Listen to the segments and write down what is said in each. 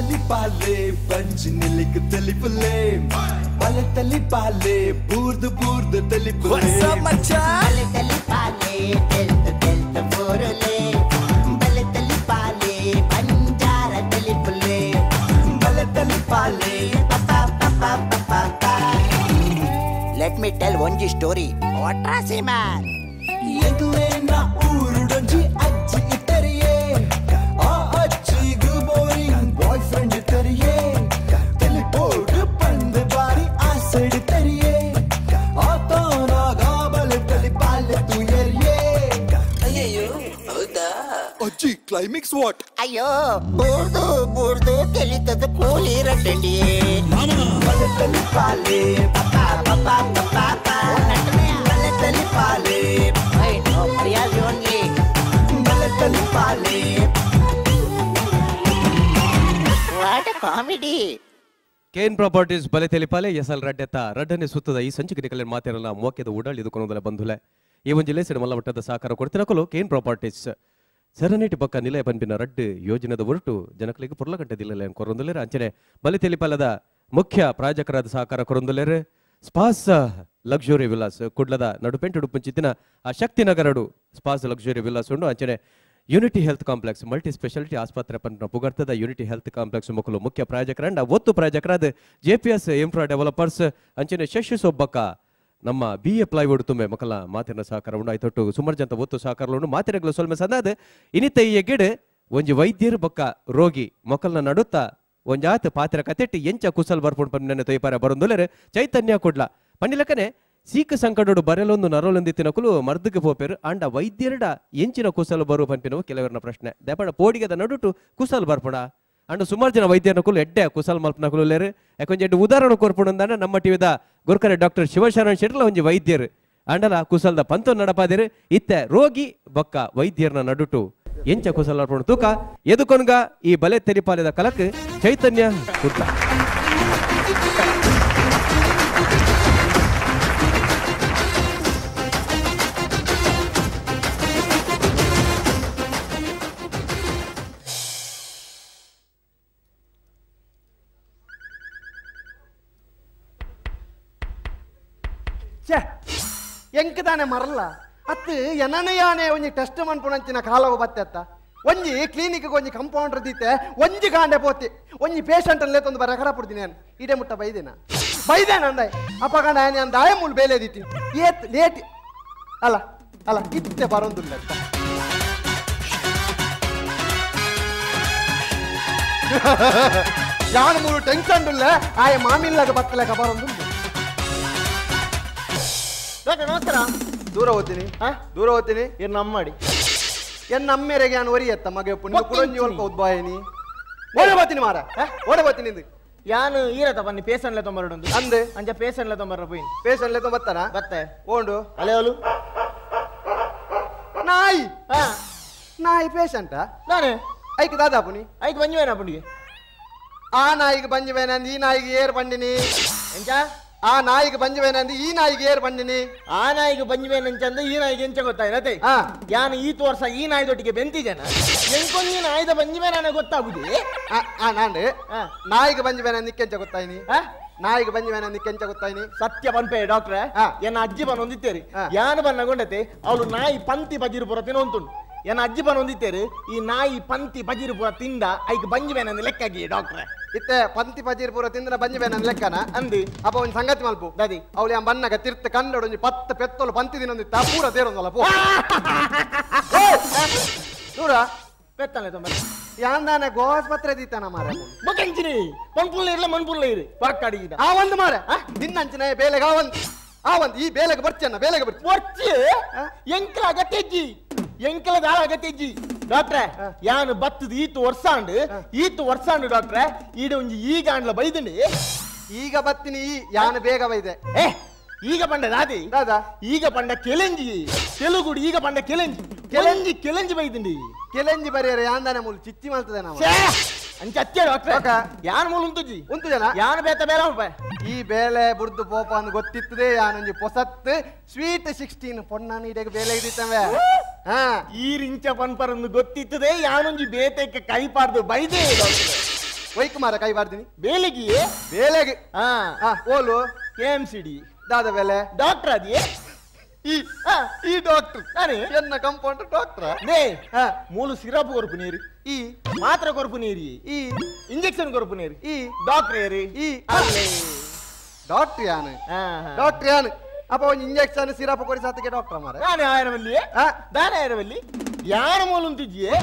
ತಲಿಪಾಲೆ ಬಂಜಿ ನಿಲಿಕ್ ತಲಿಪುಲೆ ಬಲೆ ತಲಿಪಾಲೆ ಬೂರ್ದು ಬೂರ್ದು ತಲಿಪುಲೆ ಬಲೆ ತಲಿಪಾಲೆ ತೆಲ್ತ ತೆಲ್ತ ಬೋರುಲೆ ಬಲೆ ತಲಿಪಾಲೆ ಬಂಜಾರ ತಲಿಪುಲೆ ಬಲೆ ತಲಿಪಾಲೆ Let me tell one story. What a man! ಎಂಗ್ಲೇನ ಊರುಡೊಂಜಿ ಅಜ್ಜಿ ಇತ್ತರಿಯೇ ಆ ಅಜ್ಜಿಗು ಬೋರಿಂಗ್ ಬಾಯ್ ಫ್ರೆಂಡ್ ತರಿಯೇ ತೆಲಿಪೋಡು ಪಂದು ಬಾರಿ ಆಸೆಡು ತರಿಯೇ ಆತನಾಗ ಬಲೆ ತಲಿಪಾಲೆ ತುಯರಿಯೇ ಅಯ್ಯಯ್ಯೋ ಹೌದಾ ಅಜ್ಜಿ ಕ್ಲೈಮ್ಯಾಕ್ಸ್ what ಅಯ್ಯೋ ಬೂರ್ದು ಬೂರ್ದು ತೆಲಿತದ ಕೂಲಿ ರಡ್ಡಿ ಬಲೆ ತಲಿಪಾಲೆ ಬಲೆ ತಲಿಪಾಲೆ ಬಲೆ ತಲಿಪಾಲೆ what comedy. Kane properties ಬಲೆ ತೆಲಿಪಾಲೆ ಎಸಲ್ ರಡ್ಡೆತ್ತ ರಡ್ಡನೆ ಸುತ್ತದ ಈ ಸಂಚಿಕೆ ನಿಕಲೆ ಮಾತಿರಲ್ಲ ಮೋಕೆದ ಉಡಲ್ ಇದು ಕೊನೋದಲ ಬಂಧುಲೆ ಈ ಒಂದು ಜಿಲ್ಲೆ ಸಿಡ ಮಲ್ಲ ಮಟ್ಟದ ಸಹಕಾರ ಕೊಡ್ತಿನಕಲು ಕೇನ್ ಪ್ರಾಪರ್ಟೀಸ್ ಸರನೇಟಿ ಪಕ್ಕ ನಿಲಯ ಪನ್ಪಿನ ರಡ್ಡು ಯೋಜನೆದ ಹೊರಟು ಜನಕಲಿಗೆ ಪುರ್ಲಗಂಟೆ ದಿಲ್ಲಲೆ ಕೊರೊಂದುಲೇರು ಅಂಚನೆ ಬಲೆ ತೆಲಿಪಾಲದ ಮುಖ್ಯ ಪ್ರಾಯೋಜಕರಾದ ಸಹಕಾರ ಕೊರೊಂದುಲೇರು ಸ್ಪಾಸ್ ಲಕ್ಸುರಿ ವಿಲಾಸ್ ಕುಡ್ಲದ ನಡುಪೆಂಟು ಉಡುಪುಂಚಿತ್ತಿನ ಆ ಶಕ್ತಿ ನಗರಡು ಸ್ಪಾಸ್ ಲಕ್ಸುರಿ ವಿಲಾಸ್ ಉಂಡು ಅಂಚನೆ unity health complex multi speciality ಆಸ್ಪತ್ರೆ ಪನ್ಪಿನ ಪುಗರ್ತದ ಯೂನಿಟಿ ಹೆಲ್ತ್ ಕಾಂಪ್ಲೆಕ್ಸ್ ಮುಖಲು ಮುಖ್ಯ ಪ್ರಾಯೋಜಕರಂಡ ಒತ್ತು ಪ್ರಾಯೋಜಕರಾದ J P S infra developers ಅಂಚನೆ ಶಶಿ ಸೊಬ್ಬಕ್ಕ ನಮ್ಮ ಬಿ ಎ ಪ್ಲೈವುಡ್ ತುಂಬೆ ಮಕ್ಕಳ ಮಾತಿನ ಸಹಕಾರ ಉಂಡು ಆಯ್ತೊಟ್ಟು ಸುಮಾರು ಜನ ಒತ್ತು ಸಹಕಾರ ಉಂಡು ಮಾತಿನಗಳು ಸೊಲ್ಮೆ ಸಂದಾದ ಇನಿತ ಈ ಎಗ್ಗಿಡ್ ಒಂಜಿ ವೈದ್ಯರು ಬೊಕ್ಕ ರೋಗಿ ಮಕ್ಕಳನ್ನ ನಡುತ್ತ ಒಂಜಾತ್ ಪಾತ್ರ ಕತೆಟ್ಟಿ ಎಂಚ ಕುಸಲ್ ಬರ್ಪುಂಡು ಪನ್ಪಿನ ತೊಯ್ಪಾರ ಬರೊಂದುಲೆರ್ ಚೈತನ್ಯ ಕುಡ್ಲ ಪಂಡಿಲಕನೆ ಸೀಕ ಸಂಕಟೋಡು ಬರೆಲೊಂದು ನರೋಲೊಂದಿತ್ತಿನಕುಲು ಮರ್ದಕ್ಕೆ ಪೋಪೆರು ಅಂಡ ವೈದ್ಯರಡ ಎಂಚಿನ ಕುಸಲು ಬರು ಪನ್ಪಿನವು ಕೆಲವರನ ಪ್ರಶ್ನೆ ದೇಪಡ ಪೋಡಿಗೆದ ನಡುಟು ಕುಸಲ್ ಬರ್ಪುಣ ಅಂಡ ಸುಮಾರು ಜನ ವೈದ್ಯರನಕುಲು ಎಡ್ಡೆ ಕುಸಲ್ ಮಲ್ಪನಕುಲು ಲೇರು ಯಾಕೊಂಜಿ ಎಡ್ಡೆ ಉದಾಹರಣೆ ಕೊರ್ಪುಂಡು ನಮ್ಮ ಟಿವಿದ ಗುರ್ಕರೆ ಡಾಕ್ಟರ್ ಶಿವಶರಣ್ ಶೆಟ್ಲ ಒಂಜಿ ವೈದ್ಯರು ಅಂಡಲ ಕುಸಲ್ದ ಪಂತ ನಡಪಾದಿರು ಇತ್ತೆ ರೋಗಿ ಬೊಕ್ಕ ವೈದ್ಯರನ ನಡುಟು ಎಂಚ ಕುಸಲ್ ಬರ್ಪುಂಡು ತೂಕ ಎದುಕೊನ್ಗ ಈ ಬಲೆ ತೆರಿಪಾಲಿದ ಕಲಕ್ ಚೈತನ್ಯ ಕುಡ್ಲ. ಎಂಕ್ ತಾನೆ ಮರಲ್ಲ ಅತ್ತು ಎನನೆಯಾನೆ ಒಂಜಿ ಟೆಸ್ಟ್ ಮನ್ಪುಣಂಚಿನ ಕಾಲವು ಬತ್ತೆತ್ತ ಒಂಜಿ ಕ್ಲಿನಿಕ್ ಒಂಜಿ ಕಂಪೌಂಡರ್ ದೀತೆ ಒಂಜಿ ಕಾಂಡೆ ಪೋತಿ ಒಂಜಿ ಪೇಷಂಟ್ ಅಲ್ಲೇ ತಂದು ಬರ ಕರ ಪುಡ್ತೀನಿ ನಾನು ಇಡೇ ಮುಟ್ಟ ಬೈದೇನ ಬೈದೇನ ಅಂದಾಯ್ ಅಪ್ಪ ಕಂಡ ನಾನು ದಾಯ ಮೂಲು ಬೇಲೆ ದೀತಿ ಏತ್ ಲೇಟ್ ಅಲ್ಲ ಅಲ್ಲ ಇತ್ತೆ ಬರೋದಿಲ್ಲ ಯಾನು ಮೂರು ಟೆನ್ಷನ್ ಇಲ್ಲ ಆಯ ಮಾಮಿಲ್ಲಾಗ ಬತ್ತಲೆಕ ಬರೋದಿಲ್ಲ. ಡಾಕ್ಟರ್ ನಮಸ್ಕಾರ. ದೂರ ಹೋಗ್ತೀನಿ ದೂರ ಹೋಗ್ತೀನಿ ಏನು ನಮ್ಮಡಿ ಎನ್ನ ಅಮ್ಮೆರೆಗೆ ನಾನು ಒರಿಯತ್ತ ಮಗ ಪುಣ್ಯ ಕುಡಂಜಿ ಒಲ್ಪ ಉದ್ಬಾಯಿನಿ ಓಡೆ ಬರ್ತೀನಿ ಮಾರ ಓಡೆ ಬರ್ತೀನಿ ಇಂದು ಯಾನು ಈರತ ಬನ್ನಿ ಪೇಸನ್ಲೆ ತೊಂಬರಡು ಅಂದೆ ಅಂಚ ಪೇಸನ್ಲೆ ತೊಂಬರ ಪೋಯಿನ್ ಪೇಸನ್ಲೆ ತೊಂಬತ್ತಾನ ಬತ್ತೆ ಓಂಡು ಅಲೆ ಅವಳು ನಾಯಿ ನಾಯಿ ಪೇಷಂಟ ನಾನೇ ಐಕ್ ದಾದಾ ಪುನಿ ಐಕ್ ಬಂಜುವೇನ ಪುಣಿಗೆ ಆ ನಾಯಿಗೆ ಬಂಜುವೇನ ಈ ನಾಯಿಗೆ ಏರ್ ಬಂದಿನಿ ಎಂಚ ಆ ನಾಯಿಗೆ ಬಂಜುವೇನಂದು ಈ ನಾಯಿಗೆ ಏರ್ ಬಂದಿನಿ ಆ ನಾಯಿಗೆ ಬಂಜುವೇನಂಚಂದ ಈ ನಾಯಿಗೆ ಎಂಚ ಗೊತ್ತಾಯ್ನತೆ ಯಾನು ಈತ ವರ್ಷ ಈ ನಾಯಿದೊಟ್ಟಿಗೆ ಬೆಂತಿದ್ದೇನ ಎಂಕೊಂದು ಈ ನಾಯಿದ ಬಂಜುವೇನ ಗೊತ್ತಾಗುದಿ ನಾಂಡು ನಾಯಿಗೆ ಬಂಜುವೇನ ನಿಕ್ಕೆಂಚ ಗೊತ್ತಾಯ್ನಿ ನಾಯಿಗೆ ಬಂಜುವೇನ ನಿಕ್ಕೆಂಚ ಗೊತ್ತಾಯ್ನಿ ಸತ್ಯ ಪನ್ಪೆ ಡಾಕ್ಟ್ರೆ ಎನ್ನ ಅಜ್ಜಿ ಬನ್ ಹೊಂದಿತ್ತೇರಿ ಯಾನು ಬನ್ನಗೊಂಡತೆ ಅವಳು ನಾಯಿ ಪಂತಿ ಬಜಿರು ಪುರ ತಿನ್ನೊಂತುಂಡು ಎನ್ನ ಅಜ್ಜಿ ಬನ್ ಹೊಂದಿತ್ತೇರಿ ಈ ನಾಯಿ ಪಂತಿ ಬಜಿರು ಪುರ ತಿಂದ ಐಕ್ ಬಂಜುವೇನ ಲೆಕ್ಕಾಗಿ ಡಾಕ್ಟ್ರೆ ಇತ್ತೆ ಪಂತಿ ಪಜೀರ್ ಪೂರ ತಿಂದ್ರ ಬಂಜಿ ಬೇನ ಲೆಕ್ಕನ ಅಂದಿ ಅಪ್ಪ ಒಂಜಿ ಸಂಗತಿ ಮಲ್ಪು ದಾದಿ ಅವಳು ಯಾನ್ ಬನ್ನಗ ತಿರ್ತ ಕಂಡೋಡು ಒಂಜಿ ಪತ್ತು ಪೆತ್ತೋಲು ಪಂತಿ ದಿನೊಂದಿತ್ತ ಪೂರ ತೇರೊಂದಲ್ಲ ಪೋ ದೂರ ಪೆತ್ತಲೆ ತೊಂಬ ಯಾಂದಾನೆ ಗೋವಾಸ್ಪತ್ರೆ ದೀತಾನ ಮಾರ ಬೊಕೆಂಚಿನಿ ಪಂಪುಲ್ಲ ಇರ್ಲ ಮನ್ಪುಲ್ಲ ಇರು ಪಾಕಾಡಿದ ಆ ಒಂದು ಮಾರ ನಿನ್ನಂಚಿನ ಬೇಲೆಗೆ ಆ ಒಂದು ಆ ಒಂದು ಈ ಬೇಲೆಗೆ ಬರ್ಚನ್ನ ಬೇಲೆಗೆ ಬರ್ಚಿ ಬರ್ಚಿ ಎಂಕಲ ಅಗತ್ಯಜ್ಜಿ ಎಂಕಲ ದಾಳ ಅಗತ್ಯಜ್ಜಿ ಡಾಕ್ಟ್ರೆ ಯಾನು ಬತ್ತದ ಈತು ವರ್ಷಾಂಡು ಈತು ವರ್ಷಾಂಡು ಡಾಕ್ಟ್ರೆ ಈಡ ಒಂಜಿ ಈಗ ಆಂಡ್ಲ ಬೈದನಿ ಈಗ ಬತ್ತಿನಿ ಈ ಯಾನು ಬೇಗ ಬೈದೆ ಏ ಈಗ ಪಂಡ ದಾದಿ ದಾದಾ ಈಗ ಪಂಡ ಕೆಲೆಂಜಿ ತೆಲುಗುಡು ಈಗ ಪಂಡ ಕೆಲೆಂಜಿ ಕೆಲೆಂಜಿ ಕೆಲೆಂಜಿ ಬೈದಿಂಡಿ ಕೆಲೆಂಜಿ ಬರೆಯರೆ ಯಾಂದಾನೆ ಮೂಲು ಚಿಚ್ಚಿ ಮಾಡ್ತದೆ ನಾವು ಅಂಚ ಅಚ್ಚೆ ಡಾಕ್ಟ್ರೆ ಯಾನ್ ಮೂಲು ಉಂತುಜಿ ಉಂತು ಜನ ಯಾನು ಬೇತ ಬೇರೆ ರೂಪಾಯಿ ಈ ಬೇಲೆ ಬುರ್ದು ಪೋಪ ಅಂದ್ ಗೊತ್ತಿತ್ತದೆ ಯಾನೊಂಜಿ ಪೊಸತ್ತು ಸ್ವೀಟ್ 16 ಪೊಣ್ಣಾನ ಇಡಕ್ಕೆ ಬೇಲೆ ಇದ್ದಿತ್ತವೆ ಹಾ ಈ ರಿಂಚ ಪನ್ಪರಂದು ಗೊತ್ತಿತ್ತದೆ ಯಾನೊಂಜಿ ಬೇತೆಕ್ಕೆ ಕೈ ಪಾರ್ದು ಬೈದೆ ವೈಕುಮಾರ ಕೈ ಬಾರ್ದಿನಿ ಬೇಲೆಗೆ ಬೇಲೆಗೆ ಹಾ ಓಲು ಕೆಎಂಸಿಡಿ ದಾದ ಬೇಲೆ ಡಾಕ್ಟರ್ ಅದಿಯೇ ಈ ಈ ಡಾಕ್ಟರ್ ನಾನೇ ಎನ್ನ ಕಂಪೌಂಡರ್ ಡಾಕ್ಟರ್ ನೇ ಮೂಲು ಸಿರಪ್ ಕೊರಪು ನೀರು ಈ ಮಾತ್ರ ಕೊರಪು ನೀರಿ ಈ ಇಂಜೆಕ್ಷನ್ ಕೊರಪು ನೀರು ಈ ಡಾಕ್ಟರ್ ಏರಿ ಈ ಡಾಕ್ಟರ್ ಯಾನು ಡಾಕ್ಟರ್ ಯಾನು ಅಪ್ಪ ಒಂದು ಇಂಜೆಕ್ಷನ್ ಸಿರಪ್ ಕೊಡಿ ಸಾತಿಗೆ ಡಾಕ್ಟರ್ ಮಾರ ನಾನೇ ಆಯರವಲ್ಲಿ ದಾನೆ ಆಯರವಲ್ಲಿ ಯಾನ ಮೂಲು ಅಂತಿಜ್ಜಿಯೇ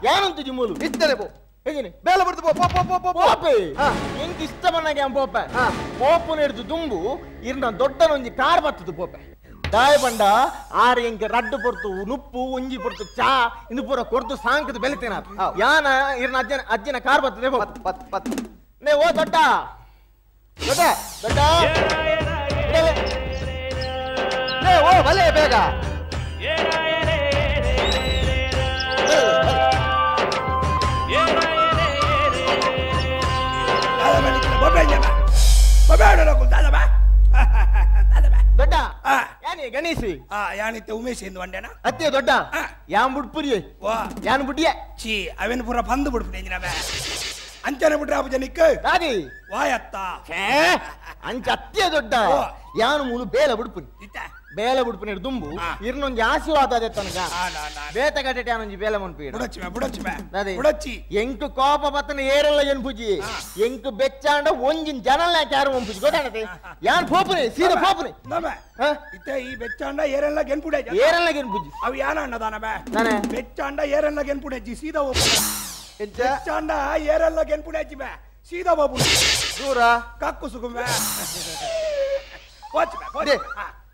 ಯಾನು ಅಂತಿಜ್ಜಿ ಮೂಲು ಇತ್ತನೆ ಪೋ ಹೇಗೇನೆ ಬೇಲೆ ಬಿಡ್ತು ಪೋ ಪೋ ಪೋ ಪೋ ಪೋಪೆ ಎಂಕ್ ಇಷ್ಟ ಬಂದಾಗ ಪೋಪೆ ಪೋಪುನ ಹಿಡಿದು ದುಂಬು ಇರ್ನ ದೊಡ್ಡನೊಂಜಿ ಕಾರ್ ಬರ್ತದೆ ಪೋಪೆ ದಾಯ ಬಂಡ ಆರು ಎಂಕ್ ರಡ್ಡು ಪೊರ್ತು ನುಪ್ಪು ಒಂಜಿ ಪೊರ್ತು ಚಾ ಇಂದು ಪೂರ ಕೊರ್ತು ಸಾಂಕದ ಬೆಳಿತೇನ ಯಾನ ಇರ್ನ ಅಜ್ಜನ ಅಜ್ಜನ ಕಾರ್ ಬರ್ತದೆ ಪತ್ ಪತ್ ಪತ್ ನೇ ಓ ದೊಡ್ಡ ದೊಡ್ಡ ದೊಡ್ಡ ಲೇ ಓ ಬಲೆ ಬೇಗ ದೊಡ್ಡ ಯಾನಿ ಗಣೇಶ್ ಯಾನಿತ್ತೆ ಉಮೇಶ್ ಎಂದು ವಂಡೇನ ಅತ್ತೆ ದೊಡ್ಡ ಯಾನ್ ಬುಡ್ಪುರಿ ಯಾನ್ ಬುಡ್ಡಿಯ ಚಿ ಅವೇನು ಪೂರ ಬಂದು ಬಿಡ್ಪುರಿ ಅಂಚನೆ ಬಿಟ್ರೆ ಅಪ್ಪ ನಿಕ್ಕ ದಾದಿ ವಾಯತ್ತ ಅಂಚ ಅತ್ತೆ ದೊಡ್ಡ ಯಾನು ಮೂಲು ಬೇಲ ಬುಡ್ಪುನಿ ಬೇಲ ಬುಡ್ಪುನಿ ದುಂಬು ಇರ್ನೊಂಜಿ ಆಶೀರ್ವಾದ ಅದೇ ತನಕ ಬೇತ ಕಟ್ಟೆ ಯಾನೊಂಜಿ ಬೇಲ ಮನ್ಪಿ ಬುಡಚ್ಚಿ ಬುಡಚ್ಚಿ ಬುಡಚ್ಚಿ ಎಂಕ್ ಕೋಪ ಬತ್ತನ ಏರಲ್ಲ ಎನ್ಪುಜಿ ಎಂಕ್ ಬೆಚ್ಚಾಂಡ ಒಂಜಿನ ಜನಲ್ಲ ಯಾರು ಮಂಪುಜಿ ಗೊತ್ತಾಣತೆ ಯಾನ್ ಪೋಪುನಿ ಸೀದಾ ಪೋಪುನಿ ಇತ್ತೆ ಈ ಬೆಚ್ಚಾಂಡ ಏರೆಲ್ಲ ಗೆನ್ಪುಡೆ ಏರೆಲ್ಲ ಗೆನ್ಪುಜಿ ಅವು ಯಾನ ಅಣ್ಣದಾನ ಬೇ ಬೆಚ್ಚಾಂಡ ಏರೆಲ್ಲ ಗೆನ್ಪುಡೆ ಸೀದಾ ಹೋಪುನಿ ಬೆಚ್ಚಾಂಡ ಏರೆಲ್ಲ ಗೆನ್ಪುಡೆ ಬೇ ಸೀದಾ ಹೋಪುನಿ ದೂರ ಕಕ್ಕು ಸುಗುಮೆ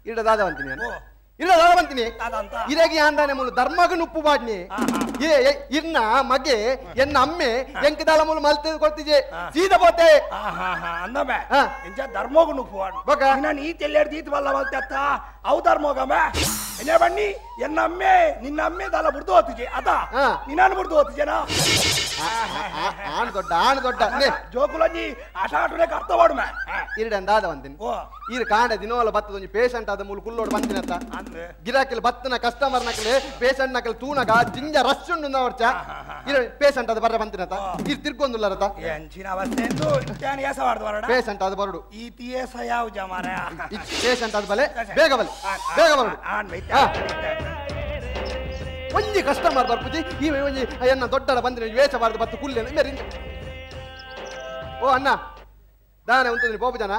ಇಡ ದಾದ ಅಂತೀನಿ ಇಲ್ಲ ದಾದ ಅಂತೀನಿ ಇರಗಿ ಅಂದಾನೆ ಮೂಲು ಧರ್ಮಗ ನುಪ್ಪು ಬಾಡ್ನಿ ಏ ಇರ್ನ ಮಗೆ ಎನ್ನ ಅಮ್ಮೆ ಎಂಕ ದಾಳ ಮೂಲು ಮಲ್ತೆ ಕೊಡ್ತಿಜೆ ಸೀದಾ ಪೋತೆ ಅಂದಮೆ ಎಂಚ ಧರ್ಮಗ ನುಪ್ಪು ಬಾಡು ಬೊಕ ನಾನು ಈ ತೆಲ್ಲೇಡ್ದು ಈತ ಬಲ್ಲ ಮಲ್ತೆ ಅವು ಧರ್ಮೋಗಮೆ ಎನ್ನ ಬನ್ನಿ ಎನ್ನ ಅಮ್ಮೆ ನಿನ್ನ ಅಮ್ಮೆ ದಾಲ ಬುಡ್ದು ಹೋತಿಜೆ ಅದ ನಿನ್ನಾನು ಬುಡ್ದು ಹೋತಿಜೇನಾ ಆಣ್ ದೊಡ್ಡ ಆಣ್ ದೊಡ್ಡ ಜೋಕುಲಂಜಿ ಆಟ ಅರ್ಥ ಮಾಡುಮೆ ಇರಡ ದಾದ ಅಂತೀನಿ ಇರ್ ಕಾಂಡ ದಿನೋಲ ಬತ್ತದ ಒಂಜಿ ಪೇಷಂಟ್ ಆದ ಮೂಲು ಕುಲ್ಲೋಡು ಬಂದಿನತ್ತ ಗಿರಾಕಿಲ್ ಬತ್ತನ ಕಸ್ಟಮರ್ ನಕಲೆ ಪೇಷಂಟ್ ನಕಲೆ ತೂನಗ ಜಿಂಜ ರಶ್ ಉಂಡು ವರ್ಚ ಇರ ಪೇಷಂಟ್ ಆದ ಬರ್ರ ಬಂತಿನತ್ತ ಇರ್ ತಿರ್ಕೊಂದುಲ್ಲರತ ಎಂಚಿನ ಅವಸ್ಥೆ ಪೇಷಂಟ್ ಆದ ಬರಡು ಈ ತಿಯೇಸ ಯಾವ ಜಮಾರ ಪೇಷಂಟ್ ಆದ ಬಲೆ ಬೇಗ ಬಲೆ ಬೇಗ ಬರಡು ಒಂಜಿ ಕಸ್ಟಮರ್ ಬರ್ಪುಜಿ ಈ ಒಂಜಿ ಎನ್ನ ದೊಡ್ಡಡ ಬಂದಿನ ವೇಷ ಬಾರ್ದು ಬತ್ತು ಕುಲ್ಲೆ ಮೇರಿ ಓ ಅಣ್ಣ ದಾನೆ ಉಂಟು ಪೋಪು ಜನ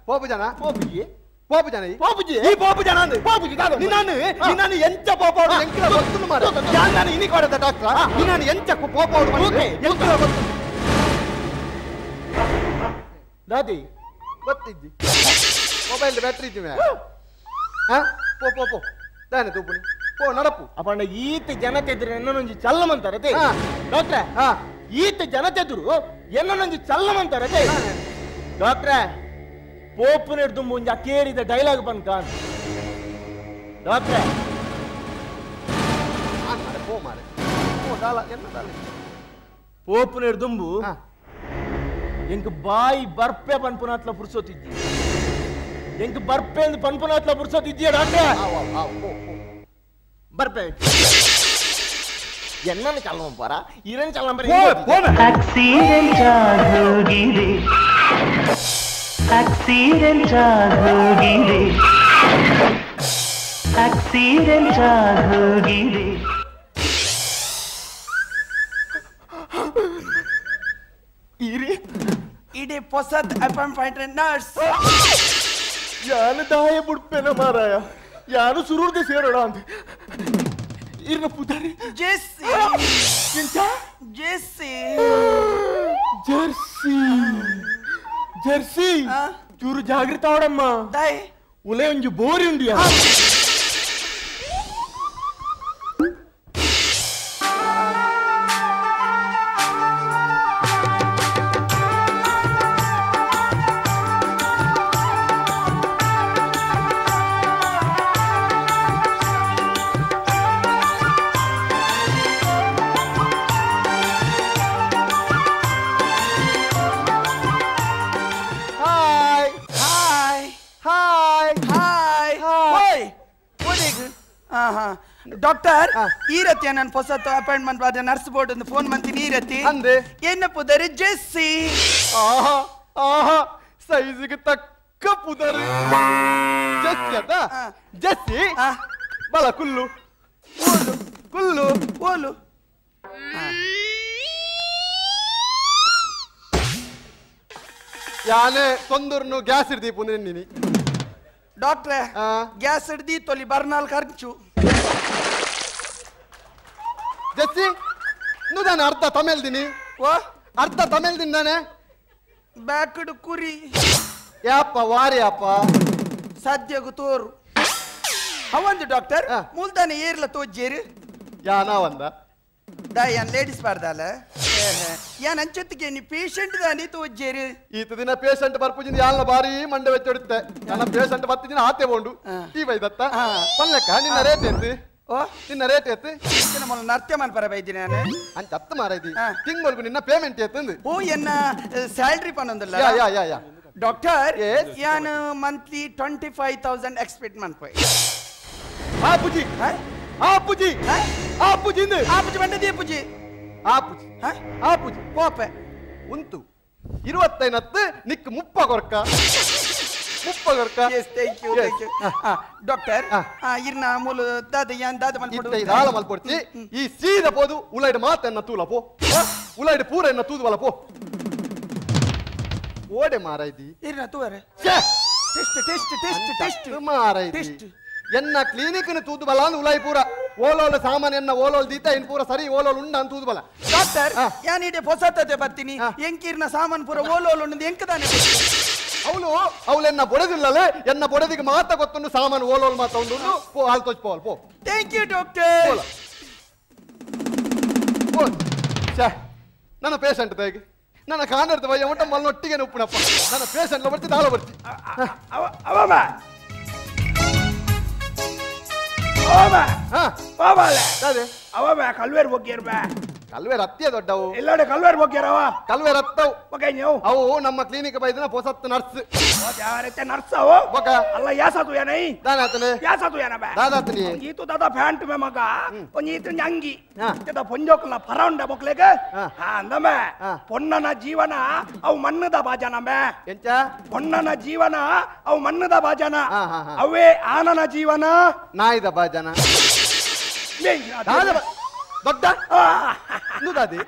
ಪೋಪು ಜನ ಪೋಪುಜಿ ಪೋಪು ಜನ ಪೋಪುಜಿ ಈ ಪೋಪು ಜನ ಅಂದ್ರೆ ಪೋಪುಜಿ ನಿನ್ನಾನು ನಿನ್ನಾನು ಎಂಚ ಪೋಪ ಎಂಕಿನ ಗೊತ್ತು ಮಾರ ನಾನು ಇನಿ ಕೊಡದ ಡಾಕ್ಟರ್ ನಿನ್ನಾನು ಎಂಚ ಪೋಪ ಎಂಕಿನ ಗೊತ್ತು ದಾದಿ ಗೊತ್ತಿದ್ದಿ ಮೊಬೈಲ್ ಬ್ಯಾಟ್ರಿ ಇದ್ದೀವಿ ಹಾ ಪೋ ಪೋ ಪೋ ದಾನೆ ತೂಪುನಿ ಪೋ ನಡಪು ಅಪ್ಪಣ್ಣ ಈತ ಜನತೆ ಎದುರು ಎನ್ನೊಂಜಿ ಚಲ್ಲಮಂತಾರೆ ಡಾಕ್ಟ್ರೆ ಈತ ಜನತೆ ಎದುರು ಎನ್ನೊಂಜಿ ಚಲ್ಲಮಂತಾರೆ ಡಾಕ್ಟ್ರೆ ಪೋಪುನ ಹಿಡ್ದು ಮುಂಜ ಕೇರಿದ ಡೈಲಾಗ್ ಬಂದ್ಕ ಡಾಕ್ಟ್ರೆ ಪೋ ಮಾರೆ ಪೋ ದಾಲ ಎನ್ನ ದಾಲ ಪೋಪುನ ಹಿಡ್ದುಂಬು ಎಂಕ್ ಬಾಯಿ ಬರ್ಪೆ ಪನ್ಪುನಾತ್ಲ ಪುರ್ಸೋತಿದ್ದಿ ಎಂಕ್ ಬರ್ಪೆ ಅಂದ್ ಪನ್ಪುನಾತ್ಲ ಪುರ್ಸೋತಿದ್ದೀಯ ಡಾಕ್ಟ್ರೆ ಬರ್ಪೆ ಎನ್ನನ್ನು ಚಲ್ಲಂಪಾರ ಇರನ್ ಚಲ್ಲಂಪಾರ ಆಕ್ಸಿಡೆಂಟ್ ಆಗೋಗಿದೆ ಆಕ್ಸಿಡೆಂಟ್ ಆಗೋಗಿದೆ ಆಕ್ಸಿಡೆಂಟ್ ಆಗೋಗಿದೆ ಇಡೀ ಪೊಸತ್ ಅಪಾಯಿಂಟ್ಮೆಂಟ್ ನರ್ಸ್ ಯಾನು ದಾಯ ಬುಡ್ಪೇನ ಮಾರಾಯ ಯಾನು ಸುರೂರ್ಗೆ ಸೇರೋಣ ಅಂತ ಇರ್ನ ಪುದಾರಿ ಜೆಸ್ಸಿ ಎಂತ Jessy Jersey Jersey ಚೂರು ಜಾಗೃತ ಅವಡಮ್ಮ ದಾಯ್ ಉಲೆ ಒಂಜಿ ಬೋರಿ ಉಂಡಿಯಾ ಹಾಯ್ ಹಾಯ್ hi hi ಓಯ್ ಓಡಿಗ್ Doctor ಈ ರತಿ ನಾನು ಹೊಸತು ಅಪಾಯಿಂಟ್ಮೆಂಟ್ ಆದ nurse board phone ಮಂತೀನಿ ಈ ರತಿ ಅಂದೆ ಎನ್ನ ಪುದರ್ ಜೆಸ್ಸಿ. ಆಹಾ ಆಹಾ ಸೈಜ್ಗೆ ತಕ್ಕ ಪುದರ್ ಜೆಸ್ಸಿ ಅದ ಜೆಸ್ಸಿ ಬಲ ಕುಲ್ಲು ಓಲು ಕುಲ್ಲು ಓಲು ಯಾನೆ ತೊಂದರ್ನು ಗ್ಯಾಸ್ ಇರ್ದೀಪು ನಿನ್ನಿ ಡಾಕ್ಟ್ರೆ ಗ್ಯಾಸ್ ಹಿಡ್ದಿ ತೊಲಿ ಬರ್ನಾಲ್ ಖರ್ಚು. ಜೆಸ್ಸಿ ನುದಾನೆ ಅರ್ಧ ತಮಿಳ್ದಿನಿ ಓ ಅರ್ಧ ತಮಿಳ್ದಿನಿ ನಾನೆ ಬ್ಯಾಕ್ಡ್ ಕುರಿ ಯಾಪ ವಾರಿ ಅಪ್ಪ ಸದ್ಯಗು ತೋರು ಅವಂದು ಡಾಕ್ಟರ್ ಮೂಲ್ತಾನೆ ಏರ್ಲ ತೋಜ್ಜೇರು ಯಾನ ಒಂದ ದಾಯನ್ ಲೇಡೀಸ್ ಬಾರ್ದಾಲ ಯಾನ್ ಅಂಚೊತ್ತಿಗೆ ನೀ ಪೇಷಂಟ್ ದಾನಿ ತೋಜ್ಜೇರು. ಈತ ದಿನ ಪೇಷಂಟ್ ಬರ್ಪುಜಿಂದ ಯಾಲ್ನ ಬಾರಿ ಮಂಡೆ ವೆಚ್ಚೊಡುತ್ತೆ ನನ್ನ ಪೇಷಂಟ್ ಬತ್ತಿನ ಆತೆ ಬೋಂಡು ಈ ಬೈದತ್ತ ಪಲ್ಲಕ್ಕ ನಿನ್ನ ರೇಟ್ ಎಂತು ಓ ನಿನ್ನ ರೇಟ್ ಎತ್ತು ಮೊಲ ನರ್ತ್ಯ ಮನ್ಪರ ಬೈದಿ ನಾನು ಅಂಚ ಅತ್ತ ಮಾರೈದಿ ತಿಂಗಳಿಗೆ ನಿನ್ನ ಪೇಮೆಂಟ್ ಎತ್ತಂದು ಓ ಎನ್ನ ಸ್ಯಾಲ್ರಿ ಪನ್ನೊಂದಲ್ಲ ಯಾ ಯಾ ಯಾ ಯಾ ಡಾಕ್ಟರ್ ಯಾನ್ ಮಂತ್ಲಿ 25,000 ಎಕ್ಸ್ಪೆಕ್ಟ್ ಮನ್ಪೋಯ್. ಆಪುಜಿ ಆಪುಜಿ ಆಪುಜಿ ಆಪುಜಿ ಬಂಡ ದೀಪುಜಿ ಆಪುಜಿ ಆಪುಜಿ ಪೋಪೆ ಉಂತು 25 ನಿಕ್ 30 ಕೊರ್ಕ 30 ಕೊರ್ಕ. Yes thank you thank you doctor. ಇರ್ನ ಮೂಲು ದಾದ ಯಾನ್ ದಾದ ಮಲ್ಪೊಡು ಇತ್ತ ದಾಳ ಮಲ್ಪೊಡ್ಚಿ ಈ ಸೀದ ಪೋದು ಉಲೈಡ್ ಮಾತೆನ್ನ ತೂಲ ಪೋ ಉಲೈಡ್ ಪೂರ ಎನ್ನ ತೂದುವಲ ಪೋ ಓಡೆ ಮಾರೈದಿ ಇರ್ನ ತೂವರೆ test test test test ಮಾರೈದಿ test ಎನ್ನ ಕ್ಲಿನಿಕ್ ನ ತೂದುಬಲ ಅಂದ್ ಉಲೈ ಪೂರ ಓಲೋಲ ಸಾಮಾನ್ ಎನ್ನ ಓಲೋಲ್ ದೀತ ಇನ್ ಪೂರ ಸರಿ ಓಲೋಲ್ ಉಂಡ ಅಂತ ತೂದುಬಲ. ಡಾಕ್ಟರ್ ಯಾನ್ ಇಡೆ ಹೊಸತತೆ ಬರ್ತೀನಿ ಎಂಕಿರ್ನ ಸಾಮಾನ್ ಪೂರ ಓಲೋಲ್ ಉಂಡು ಎಂಕದಾನೆ ಅವಳು ಅವಳೆನ್ನ ಬೊಡೆದಿಲ್ಲಲೇ ಎನ್ನ ಬೊಡೆದಿಗೆ ಮಾತ ಗೊತ್ತುಂಡು ಸಾಮಾನು ಓಲೋಲ್ ಮಾತ ಉಂಡು ಪೋ ಹಾಲು ತೋಚ್ ಪೋಲ್ ಪೋ. Thank you doctor. ಪೋ ಛೇ ನನ್ನ ಪೇಷಂಟ್ ತಾಯಿಗೆ ನನ್ನ ಕಾನರ್ದ ಬಯ್ಯ ಉಂಟ ಮಲ್ನೊಟ್ಟಿಗೆ ಉಪ್ಪುನಪ್ಪ ನನ್ನ ಪೇಷಂಟ್ ಬರ್ತಿ ದಾಳ ಬರ್ತಿ ಅವಮ್ಮ ಅವಮ್ಮ ಕಲ್ವೇರ್ ಹೋಗ್ಯಾರ ಕಲ್ವೇರ್ ಅತ್ತಿಯ ದೊಡ್ಡವು ಎಲ್ಲಡೆ ಕಲ್ವೇರ್ ಹೋಗ್ಯಾರವ ಕಲ್ವೇರ್ ಅತ್ತವು ಓಕೆ ನೀವು ಅವು ನಮ್ಮ ಕ್ಲಿನಿಕ್ ಬೈದಿನ ಪೊಸತ್ತು ನರ್ಸ್ ನರ್ಸ್ ಅವು ಅಲ್ಲ ಯಾಸಾತು ಏನೈ ದಾನಾತನೆ ಯಾಸಾತು ಏನಬ ದಾದಾತನಿ ಈತು ದಾದಾ ಪ್ಯಾಂಟ್ ಮೇ ಮಗ ಒಂಜಿ ಅಂಗಿ ಇತ್ತ ಪೊಂಜೋಕ್ಲ ಪರೌಂಡ ಮೊಕ್ಲೆಗ ಹಾ ಅಂದಮ ಪೊನ್ನನ ಜೀವನ ಅವು ಮಣ್ಣದ ಬಾಜನ ಮೇ ಎಂಚ ಪೊನ್ನನ ಜೀವನ ಅವು ಮಣ್ಣದ ಬಾಜನ ಅವೇ ಆನನ ಜೀವನ ನಾಯಿದ ಬಾಜನ ದೊಡ್ಡ ನುದಾದಿ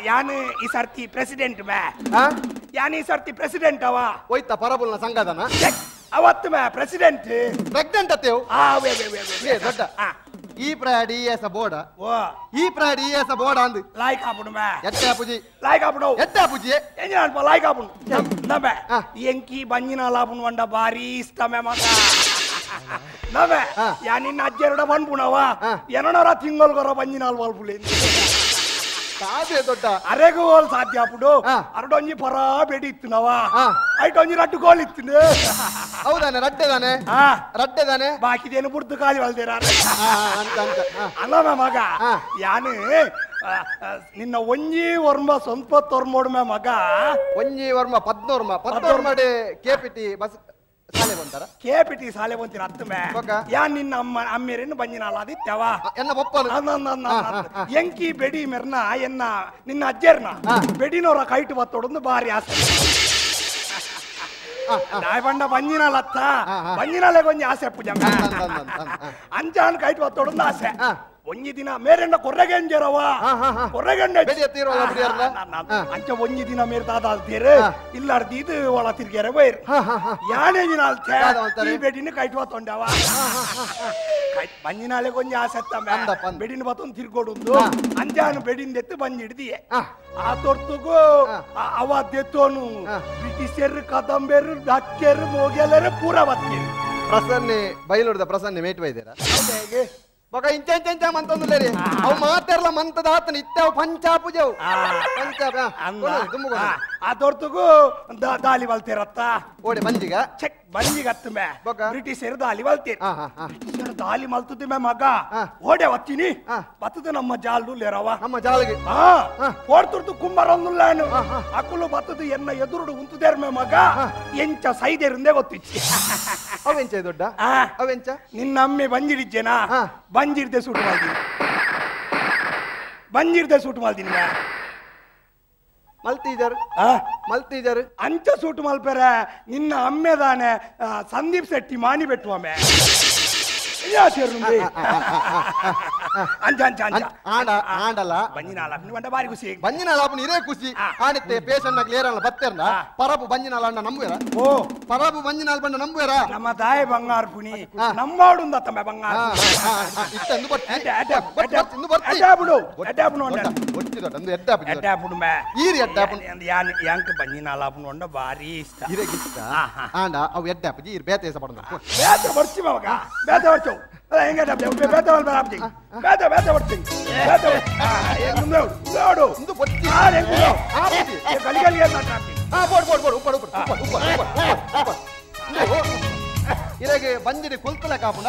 ಯಾನು ಈ ಸರ್ತಿ ಪ್ರೆಸಿಡೆಂಟ್ ಮೇ ಯಾನು ಈ ಸರ್ತಿ ಪ್ರೆಸಿಡೆಂಟ್ ಅವ ಹೋಯ್ತ ಪರಬುಲ್ನ ಸಂಘದನ ಅವತ್ತು ಮೇ ಪ್ರೆಸಿಡೆಂಟ್ ಪ್ರೆಗ್ನೆಂಟ್ ಅತ್ತೇವು ದೊಡ್ಡ ಈ ಪ್ರಾಡಿ ಎಸ ಬೋಡ ಈ ಪ್ರಾಡಿ ಎಸ ಬೋಡ ಅಂದು ಲಾಯ್ಕ್ ಆಪುಡು ಮೇ ಎಟ್ಟೆ ಅಪುಜಿ ಲಾಯ್ಕ್ ಆಪುಡು ಎಟ್ಟೆ ಅಪುಜಿ ಎಂಜಿನ ಲಾಯ್ಕ್ ಆಪುಡು ನಮೆ ಎಂಕಿ ಬಂಜಿನ ಲಾಪುನು వంಡ ಭಾರಿ ಇಷ್ಟ ಮೇ ಮಗ ನಮೆ ಯಾ ನಿನ್ನ ಅಜ್ಜರಡ ಬಂದ್ಪುಣವ ಎನನರ ತಿಂಗೊಲ್ಗೊರ ಬಂಜಿನಾಲ್ ವಾಲ್ಪುಲೆ ಸಾಧ್ಯ ದೊಡ್ಡ ಅರೆಗು ಹೋಲ್ ಸಾಧ್ಯ ಅಪ್ಪುಡು ಅರಡೊಂಜಿ ಪರ ಬೆಡಿ ಇತ್ತುನವ ಐಟೊಂಜಿ ರಡ್ಡು ಗೋಲ್ ಇತ್ತು ಹೌದಾನೆ ರಡ್ಡೆದಾನೆ ರಡ್ಡೆದಾನೆ ಬಾಕಿದೇನು ಬುಡ್ದು ಖಾಲಿ ಹೊಲ್ದಿರ ಅಲ್ಲ ಮಗ ಯಾನು ನಿನ್ನ ಒಂಜಿ ವರ್ಮ ಸ್ವಂತ ತೊರ್ಮೋಡ್ಮೆ ಮಗ ಒಂಜಿ ವರ್ಮ ಪದ್ನೋರ್ಮ ಪದ್ನೋರ್ಮಡೆ ಕೆಪಿಟಿ ಬಸ್ ಸಾಲೆ ಬಂತಾರ ಕೆಪಿಟಿ ಸಾಲೆ ಬಂತೀರ ಅತ್ತಮೆ ಯಾ ನಿನ್ನ ಅಮ್ಮ ಅಮ್ಮೇರೇನು ಬಂಜಿನಾಲ ಅದಿತ್ತವ ಎನ್ನ ಬೊಪ್ಪನು ಎಂಕಿ ಬೆಡಿ ಮೆರ್ನ ಎನ್ನ ನಿನ್ನ ಅಜ್ಜರ್ನ ಬೆಡಿನೋರ ಕೈಟು ಬತ್ತೊಡೊಂದು ಬಾರಿ ಆಸೆ ನಾಯ್ ಬಂಡ ಬಂಜಿನಾಲ ಅತ್ತ ಬಂಜಿನಾಲೆ ಕೊಂಚ ಆಸೆ ಪೂಜೆ ಅಂಚಾನ್ ಕೈಟು ಬತ್ತೊಡೊಂದು ಆಸೆ ಒಂಜಿ ದಿನ ಮೇರೆಂಡ ಕೊರ್ರೆಗೆಂಜರವ ಕೊರ್ರೆಗೆಂಡ ಅಂಚ ಒಂಜಿ ದಿನ ಮೇರೆ ದಾದಾಲ್ತೀರು ಇಲ್ಲಾರ್ದಿ ಇದು ಒಳ ತಿರ್ಗ್ಯಾರ ಬೈರ್ ಯಾನೇ ದಿನ ಅಲ್ತೆ ಈ ಬೆಡಿನ ಕೈಟ್ವಾ ತೊಂಡವ ಬಂಜಿನಾಲೆ ಕೊಂಚ ಆಸೆ ಬೆಡಿನ ಬತ್ತೊಂದು ತಿರ್ಗೋಡುಂದು ಅಂಜಾನು ಬೆಡಿನ ಎತ್ತು ಬಂಜಿ ಹಿಡ್ದಿಯೆ ಆ ತೊರ್ತುಗು ಅವ ದೆತ್ತೋನು ಬ್ರಿಟಿಷರು ಕದಂಬೇರು ಡಕ್ಕೇರು ಮೋಗೆಲ್ಲರು ಪೂರ ಬತ್ತೀರು ಪ್ರಸನ್ನೆ ಬೈಲುಡ್ದ ಪ್ರಸನ್ನೆ ಮೇಟ್ ಬೈದೇರ ಬೊಕ ಇಂಚ ಇಂಚ ಇಂಚ ಮಂತೊಂದುಲ್ಲೇರಿ ಅವು ಮಾತೆರ್ಲ ಮಂತದ ಆತನ ಇತ್ತೆ ಅವು ಪಂಚಾಪುಜವು ಪಂಚಾಪ ಅದೊರ್ತಗೂ ದಾಲಿ ಬಲ್ತಿರತ್ತ ಓಡೆ ಬಂಜಿಗ ಚೆಕ್ ಬಂಜಿಗ ಹತ್ತುಮೆ ಬ್ರಿಟಿಷರು ದಾಲಿ ಬಲ್ತೀರಿ ಬ್ರಿಟಿಷರು ದಾಲಿ ಮಲ್ತುದಿಮೆ ಮಗ ಓಡೆ ವತ್ತೀನಿ ಬತ್ತದ ನಮ್ಮ ಜಾಲು ಲೇರವ ನಮ್ಮ ಜಾಲಿಗೆ ಓಡ್ತುರ್ತು ಕುಂಬರೊಂದುಲ್ಲಾನು ಅಕುಲು ಬತ್ತದು ಎನ್ನ ಎದುರುಡು ಉಂತುದೇರ್ಮೆ ಮಗ ಎಂಚ ಸೈದೇರಿಂದೇ ಗೊತ್ತಿಚ್ಚಿ ಅವೆಂಚ ದೊಡ್ಡ ಅವೆಂಚ ನಿನ್ನ ಅಮ್ಮೆ ಬಂಜಿಡಿಜ್ಜೇನಾ ಬಂಜಿರ್ದೆ ಸೂಟ್ ಮಾಡ್ತೀನಿ ಬಂಜಿರ್ದೆ ಸೂಟ್ ಮಾಡ್ತೀನಿ ಮಲ್ತಿಜಾರು ಮಲ್ತಿಜಾರು ಅಂಚ ಸೂಟ್ ಮಲ್ಪೆರೆ ನಿನ್ನ ಅಮ್ಮೆದಾನೆ ಸಂದೀಪ್ ಶೆಟ್ಟಿ ಮಾನಿ ಬೆಟ್ಟುವಮ್ಮೆ ಅಂಚ ಅಂಚ ಅಂಚ ಆಂಡ ಆಂಡಲ ಬಂಜಿನಾಲ ಬಂಡ ಬಾರಿ ಖುಷಿ ಬಂಜಿನಾಲ ಆಪುನ ಇರೇ ಖುಷಿ ಆನಿತ್ತೆ ಪೇಷಂಟ್ ಕ್ಲಿಯರ್ ಅಲ್ಲ ಬತ್ತೇರ್ನ ಪರಬು ಬಂಜಿನಾಲ ಅಣ್ಣ ನಂಬುವೆರ ಓ ಪರಬು ಬಂಜಿನಾಲ ಬಂಡ ನಂಬುವೆರ ನಮ್ಮ ತಾಯಿ ಬಂಗಾರ ಪುಣಿ ನಮ್ಮಾಡುಂದ ತಮ್ಮ ಬಂಗಾರ ಇತ್ತಂದು ಬರ್ತಿ ಎಡ್ಡಾಪುಡು ಎಡ್ಡಾಪುಡು ಒಟ್ಟಿ ದೊಡ್ಡ ಅಂದು ಎಡ್ಡಾಪು ಎಡ್ಡಾಪುಡು ಮೇ ಈರಿ ಎಡ್ಡಾಪುಡು ಯಾನ್ ಯಾಂಕ್ ಬಂಜಿನಾಲ ಆಪುನ ಒಂಡ ಬಾರಿ ಇಷ್ಟ ಇರೇ ಇಷ್ಟ ಆಂಡ ಅವು ಎಡ್ಡಾಪು ಈರ್ ಬೇತೆ ಪಡಂದ ಬೇತೆ ಬರ್ಚಿ ಮಗ ಬೇತೆ ಬರ್ಚು ಹೆಂಗೆ ಬೇತೆ ಬರ್ಬಾರ್ದು ಬೇತೆ ಬೇತೆ ಬರ್ತೀನಿ ಬೇತೆ ನೋಡು ಬೋಡ್ ಬೋಡ್ ಬೋಡ್ ಉಪ್ಪಡು ಉಪ್ಪಡು ಉಪ್ಪಡು ಉಪ್ಪಡು ಉಪ್ಪಡು ಇರಗೆ ಬಂಜಿಡಿ ಕೊಲ್ತಲ ಕಾಪುನ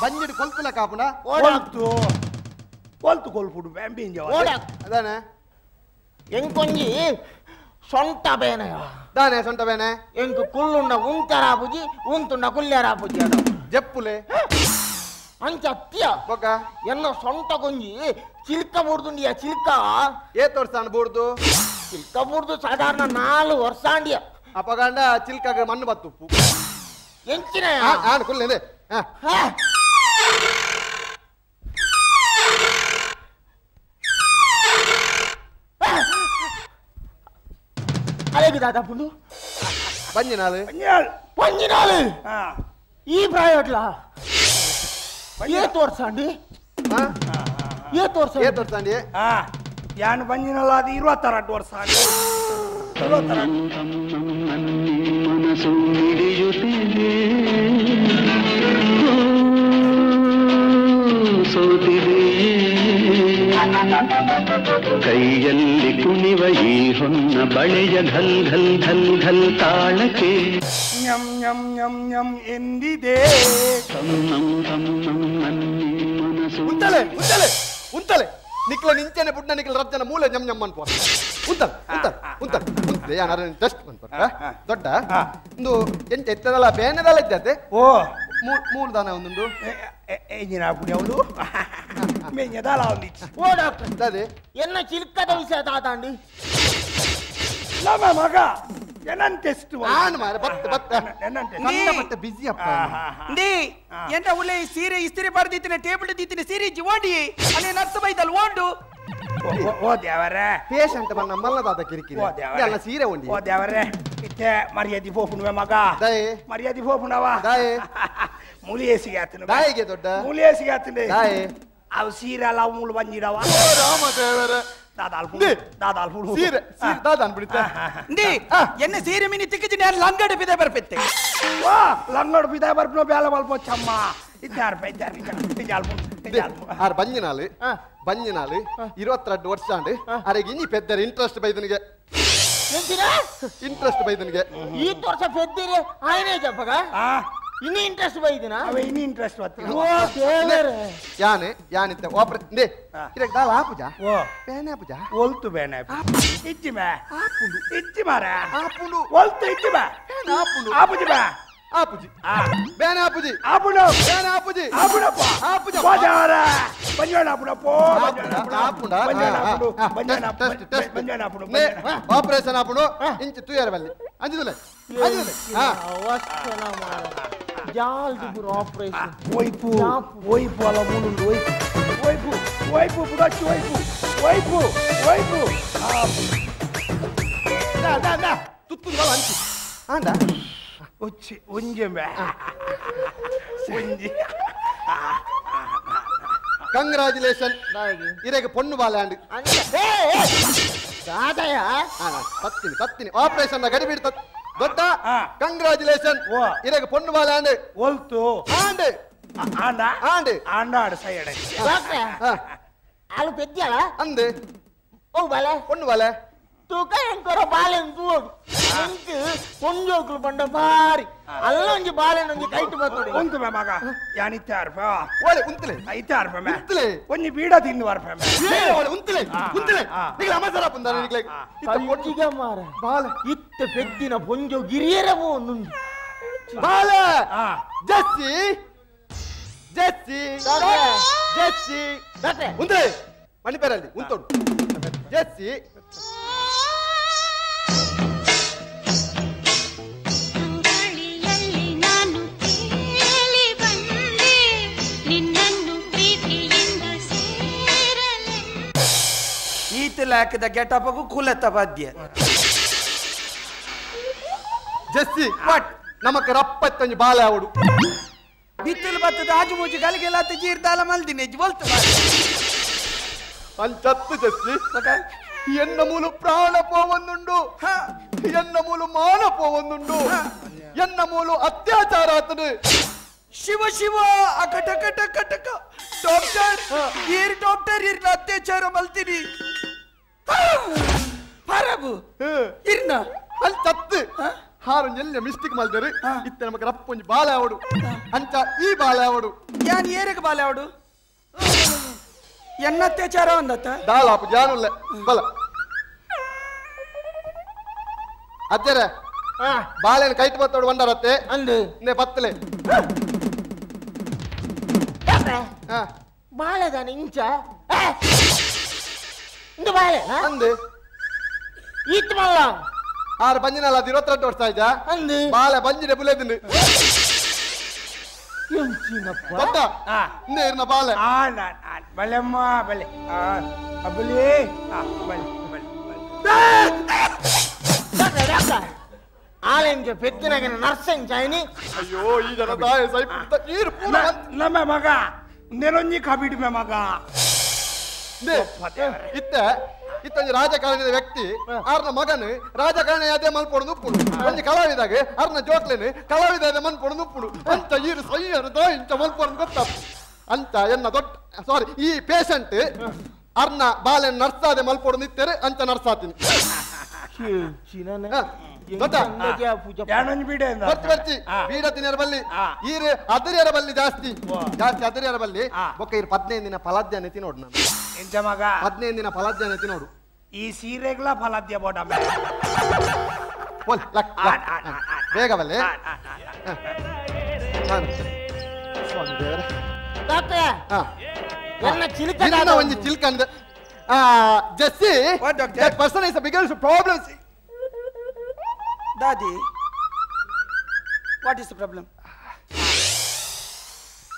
ಬಂಜಿಡಿ ಕೊಲ್ತಲ ಕಾಪುನ ಕೊಲ್ತು ಕೊಲ್ತು ಕೊಲ್ಪುಡು ಬ್ಯಾಂಬಿಂಜ ಅದಾನೆ ಎಂಕೊಂಜಿ ಸೊಂಟ ಬೇನೆ ದಾನೆ ಸೊಂಟ ಬೇನೆ ಎಂಕು ಕುಳ್ಳುಂಡ ಉಂತರಾಪುಜಿ ಉಂತುಂಡ ಕುಲ್ಲೆರಾಪುಜಿ ಜಪ್ಪುಲೆ ಅಂಚ ಅತ್ತಿಯ ಬೊಕ್ಕ ಎನ್ನ ಸೊಂಟ ಕೊಂಜಿ ಚಿಲ್ಕ ಬೂರ್ದುಂಡಿಯ ಚಿಲ್ಕ ಏತ್ ವರ್ಷ ಬೂರ್ದು ಚಿಲ್ಕ ಬೂರ್ದು ಸಾಧಾರಣ 4 ವರ್ಷ ಅಂಡಿಯ ಅಪಗಂಡ ಚಿಲ್ಕಾಗ ಮಣ್ಣು ಬತ್ತುಪ್ಪು ಎಂಚಿನ ಆನ್ ಕುಲ್ಲೆ ಅಲೆಗೆ ದಾದಾ ಪುಂಡು ಬಂಜಿನಾಳು ಬಂಜಿನಾಳು ಈ ಪ್ರಾಯಟ್ಲಾ ಏತ್ ವರ್ಷ ಅಂಡಿ ಏತ್ ವರ್ಷ ಏತ್ ವರ್ಷ ಅಂಡಿ ಯಾನು ಬಂಜಿನಲ್ಲ ಅದು 26 ವರ್ಷ ಮನಸ್ಸು ಮಿಡಿಯುತ್ತಿದೆ ಸೋತಿದೆ ಕೈಯಲ್ಲಿ ಕುಣಿವ ಈ ಹೊನ್ನ ಬಳೆಯ ಘಲ್ ಘಲ್ ಘಲ್ ಘಲ್ ತಾಳಕ್ಕೆ ñam ñam ñam ñam ಎಂದಿದೆ ಉಂತಲೆ ಉಂತಲೆ ಉಂತಲೆ ನಿಕ್ಲ ನಿಂಚನೆ ಪುಟ್ಟ ನಿಕ್ಲ ರಜ್ಜನ ಮೂಲೆ ñam ñam ಅನ್ಪೋ ಉಂತಲ್ ಉಂತಲ್ ಉಂತಲ್ ಉಂತಲೆ ಯಾನ ಟೆಸ್ಟ್ ಅನ್ಪೋ ದೊಡ್ಡ ಒಂದು ಎಂಚ ಎತ್ತದಲ್ಲ ಬೇನೆದಲ್ಲ ಇದ್ದತೆ ಓ ಮೂರು ದಾನ ಒಂದುಂಡು ಎಂಜಿನ ಪುಡಿ ಅವಳು ಮೆಂಜದಾಲ ಒಂದಿಚ್ಚಿ ಓ ಡಾಕ್ಟರ್ ಅದೇ ಎನ್ನ ಚಿಲ್ಕದ ವಿಷಯ ತಾತಾಂಡಿ ಲಮ ಮಗ ಎನ್ನನ್ ಟೆಸ್ಟ್ ಆನ್ ಮಾರೆ ಬತ್ತ ಬತ್ತ ನನ್ನ ಬತ್ತ ಬಿಜಿ ಅಪ್ಪ ಅಂದಿ ಎಂತ ಉಲೆ ಸೀರೆ ಇಸ್ತ್ರಿ ಬರ್ದಿತ್ತಿನ ಟೇಬಲ್ ದಿತ್ತಿನ ಸೀರೆ ಜಿ ಓಂಡಿ ಅಲ್ಲಿ ನರ್ಸ್ ಬೈದಲ್ ಓಂಡು ಓ ದೇವರೇ ಪೇಷಂಟ್ ಬನ್ನ ಮಲ್ಲದಾದ ಕಿರಿಕಿರಿ ಓ ದೇವರೇ ಎಲ್ಲ ಸೀರೆ ಓಂಡಿ ಓ ದೇವರೇ ಇತ್ತೆ ಮರ್ಯಾದಿ ಪೋಪುನುವೆ ಮಗ ದಾಯೆ ಮರ್ಯಾದಿ ಪೋಪುನವ ದಾಯೆ ಮುಲಿಯೇಸಿಗೆ ಆತನು ದಾಯಿಗೆ ದೊಡ್ಡ ಮುಲಿಯೇಸಿಗೆ ಆತನು ದಾಯೆ ಅವು ಸೀರೆ ಅಲ್ಲ ಮೂಲು ಬಂಜಿಡವ ಓ ರಾಮ ದೇವರೇ ಎನ್ನ ಸೀರೆ ಮಿನಿ ತಿಕ್ಕಿಜಿ ನಾನು ಲಂಗಡ ಬಿದೆ ಬರ್ಪಿತ್ತೆ ವಾ ಲಂಗಡ ಬಿದೆ ಬರ್ಪನ ಬೇಲೆ ಬಲ್ಪೊಚ್ಚಮ್ಮ ಇದ್ದಾರ್ ಇದ್ದಾರ್ ಇದ್ದಾರ್ ಆರ್ ಬಂಜಿನಾಲು ಬಂಜಿನಾಲು 22 ವರ್ಷ ಅಂಡ್ ಅರೆಗೆ ಇನಿ ಪೆದ್ದರ ಇಂಟ್ರೆಸ್ಟ್ ಬೈದನಿಗೆ ಇಂಟ್ರೆಸ್ಟ್ ಬೈದನಿಗೆ ಈ ವರ್ಷ ಪೆದ್ದಿರೆ ಆಯ್ನೆ ಜಪ್ಪಗ ಇನಿ ಇಂಟ್ರೆಸ್ಟ್ ಬೈದಿನ ಅವೆ ಇನಿ ಇಂಟ್ರೆಸ್ಟ್ ವತ್ತಿ ಓ ದೇವರೇ ಯಾನೆ ಯಾನಿತ್ತ ಓಪರೆ ನೇ ಇರಕ್ ದಾಲ ಆಪುಜಾ ಓ ಬೇನೆ ಆಪುಜಾ ಒಲ್ತು ಬೇನೆ ಇಜ್ಜಿ ಮೇ ಆಪುಂಡು ಇಜ್ಜಿ ಮಾರ ಆಪುಂಡು ಒಲ್ತು ಇಜ್ಜಿ ಮೇ ಬೇನೆ ಆಪುಂಡು ಆಪುಜಿ ಮೇ ಆಪುಜಿ ಬೇನೆ ಆಪುಜಿ ಆಪುಂಡು ಬೇನೆ ಆಪುಜಿ ಆಪುಂಡಪ್ಪ ಆಪುಜ ಬಾಜಾರ ಬಂಜೋಣ ಆಪುಂಡಪ್ಪ ಆಪುಂಡ ಬಂಜೋಣ ಆಪುಂಡು ಬಂಜೋಣ ಟೆಸ್ಟ್ ಟೆಸ್ಟ್ ಬಂಜೋಣ ಆಪುಂಡು ನೇ ಆಪರೇಷನ್ ಆಪುಂಡು ಇಂಚಿ ತುಯರ ಬಲ್ಲಿ ಅಂಜಿದುಲೆ ಅಂಜಿದುಲೆ ಹಾ ಅವಸ್ಥನ ಮಾರ ಜಾಲ್ದು ಪುರ ಆಪರೇಷನ್ ಒಯ್ಪು ಒಯ್ಪು ಅಲ್ಲ ಮೂಡುಂಡು ಒಯ್ಪು ಒಯ್ಪು ಒಯ್ಪು ಬುಡಚ್ಚು ಒಯ್ಪು ಒಯ್ಪು ಒಯ್ಪು ದಾ ದಾ ದಾ ತುತ್ತು ಬಲ ಅಂಚಿ ಆಂಡ ಒಚ್ಚಿ ಒಂಜಿ ಮೇ ಒಂಜಿ ಕಂಗ್ರಾಚುಲೇಷನ್ ಇರೆಗೆ ಪೊಣ್ಣು ಬಾಲೆ ಅಂಡ್ ದಾದಯ ತತ್ತಿನಿ ತತ್ತಿನಿ ಆಪರೇಷನ್ ಗಡಿ ಬಿಡ್ತ ದೊಡ್ಡ ಕಂಗ್ರಾಚುಲೇಷನ್ ಇರೆಗೆ ಪೊಣ್ಣು ಬಾಲೆ ಅಂಡ್ ಒಲ್ತು ಆಂಡ್ ಆಂಡ ಆಂಡ್ ಆಂಡಾಡು ಸೈಡ್ ಡಾಕ್ಟ್ರೆ ಆಲು ಪೆದ್ಯಾಳ ಅಂದೆ ಓ ಬಾಲೆ ಪೊಣ್ಣು ಬಾಲೆ ತೂಕ ಎಂಕೊರ ಬಾಲೆನ್ ತೂವೊಡು ಎಂಕ್ ಪೊಂಜೋಕುಲು ಪಂಡ ಬಾರಿ ಅಲ್ಲ ಒಂಜಿ ಬಾಲೆನ್ ಒಂಜಿ ಕೈಟ್ ಬತ್ತೊಡು ಉಂತುಮೆ ಮಗ ಯಾನ್ ಇತ್ತೆ ಅರ್ಪ ಓಲೆ ಉಂತಲೆ ಇತ್ತೆ ಅರ್ಪೆ ಉಂತಲೆ ಒಂಜಿ ಬೀಡ ತಿಂದು ಅರ್ಪೆ ಓಲೆ ಉಂತಲೆ ಉಂತಲೆ ನಿಗಲ ಅಮಸರ ಪುಂದಾರ ನಿಗಲ ಇತ್ತ ಪೊಟ್ಟಿಗ ಮಾರ ಬಾಲೆ ಇತ್ತೆ ಪೆದ್ದಿನ ಪೊಂಜೋ ಗಿರಿಯರ ಪೋಂದುಂಡು ಬಾಲೆ ಜಸ್ಸಿ ಜಸ್ಸಿ ಜಸ್ಸಿ ಉಂತಲೆ ಮಣಿಪೇರಲ್ಲಿ ಉಂತೋಡು ಜಸ್ಸಿ ಅಂಗಳಿಯಲ್ಲಿ ನಾನು ಕೇಳಿ ಬಂದೆ ನಿನ್ನನ್ನು ಪ್ರೀತಿಯಿಂದ ಸೇರಲೆ ಈತ ಲಾಕದ ಗೆಟಪಗೂ ಕುಲತ ಬಾಧ್ಯ ಜಸ್ಸಿ what ನಮಕ್ ರಪ್ಪತ್ತೊಂಜಿ ಬಾಲೆ ಆವಡು ಬಿತ್ತಲು ಬತ್ತದ ಆಜು ಮೂಜು ಗಲಿಗೆಲ್ಲ ಜೀರ್ದಾಲ ಮಲ್ದಿನಿ ಬೋಲ್ತು ಅಂಚತ್ತು ಜಸ್ಸಿ ಎನ್ನ ಮೂಲು ಪ್ರಾಣ ಪೋವೊಂದುಂಡು ಎನ್ನ ಮೂಲು ಮಾನ ಪೋವೊಂದುಂಡು ಎನ್ನ ಮೂಲು ಅತ್ಯಾಚಾರ ಆತನು ಶಿವ ಶಿವ ಅಕಟಕಟ ಕಟಕ ಡಾಕ್ಟರ್ ಈರ್ ಡಾಕ್ಟರ್ ಇರ್ನ ಅತ್ಯಾಚಾರ ಮಲ್ತೀನಿ ಪರಬು ಇರ್ನ ಅಲ್ಲಿ ಚತ್ತು ಹಾರು ಎಲ್ಲ ಮಿಸ್ಟೇಕ್ ಮಲ್ದರು ಇತ್ತೆ ನಮಕ್ ರಪ್ಪೊಂಜಿ ಬಾಲೆ ಆವಡು ಅಂಚ ಈ ಬಾಲೆ ಆವಡು ಯಾನ್ ಏರಗ ಬಾಲೆ ಆವಡು ಎನ್ನ ಅತ್ಯಾಚಾರ ಒಂದತ್ತ ದಾಲಾಪು ಜಾನುಲ್ಲ ಬಲ ಅಜ್ಜರ ಬಾಳೆನ ಕೈಟ್ ಬತ್ತೋಡು ಬಂಡರತ್ತೆ ಅಂದು ನೇ ಬತ್ತಲೆ ಬಾಳೆದಾನೆ ಇಂಚ ಇಂದು ಬಾಳೆ ಅಂದು ಈತ್ ಮಲ್ಲ ಆರು ಬಂಜಿನಲ್ಲ ಅದು 22 ವರ್ಷ ಆಯ್ತಾ ಅಂದು ಬಾಳೆ ಬಂಜಿನ ಬುಲೆದಿಂಡು ದೊಡ್ಡ ಇನ್ನೇರ್ನ ಬಾಳೆ ಬಲೆಮ್ಮ ಬಲೆ ಬಲೆ ಬಲೆ ಬಲೆ ಆಲೆಂಚ ಪೆತ್ತಿನಗನ ನರ್ಸೆಂಚ ಐನಿ ಅಯ್ಯೋ ಈ ಜನ ದಾಯ ಸೈಪುತ್ತ ನೀರು ಪೂರ ನಮ್ಮ ಮಗ ನೆನೊಂಜಿ ಕಬಿಡುವೆ ಮಗ ಇತ್ತೆ ಇತ್ತೊಂಜಿ ರಾಜಕಾರಣದ ವ್ಯಕ್ತಿ ಆರ್ನ ಮಗನು ರಾಜಕಾರಣ ಅದೇ ಮಲ್ಪೊಡು ಉಪ್ಪುಡು ಒಂಜಿ ಕಲಾವಿದಾಗ ಅರ್ನ ಜೋಕ್ಲೇನು ಕಲಾವಿದ ಅದೇ ಮನ್ಪೊಡು ಉಪ್ಪುಡು ಅಂತ ಈರು ಸೈಯರು ದಾಯ ಇಂಚ ಮಲ್ಪೊಡು ಗೊತ್ತಾಪು ಅಂತ ಎನ್ನ ದೊಡ್ಡ ಸಾರಿ ಈ ಪೇಷಂಟ್ ಅರ್ನ ಬಾಲೆ ನರ್ಸಾದೆ ಮಲ್ಪೊಡು ನಿತ್ತೇರೆ ಅಂತ ನರ್ಸಾತೀನಿ ಬೀಡ ತಿನ್ನರ ಬಲ್ಲಿ ಈರು ಅದರಿಯರ ಬಲ್ಲಿ ಜಾಸ್ತಿ ಜಾಸ್ತಿ ಅದರಿಯರ ಬಲ್ಲಿ ಬೊಕ್ಕ ಇರು 15 ದಿನ ಫಲಾದ್ಯಾನೆ ತಿನ್ನೋಡು ನಾನು ಎಂಚ ಮಗ 15 ದಿನ ಫಲಾದ್ಯಾನೆ ತಿನ್ನೋಡು ಈ ಸೀರೆಗಳ ಫಲಾದ್ಯ ಬೋಡ ಬೇಗ ಬಲ್ಲೆ ಒಂಜಿ ಚಿಲ್ಕ Jessie that person is a biggest problem. Daddy, what is the problem?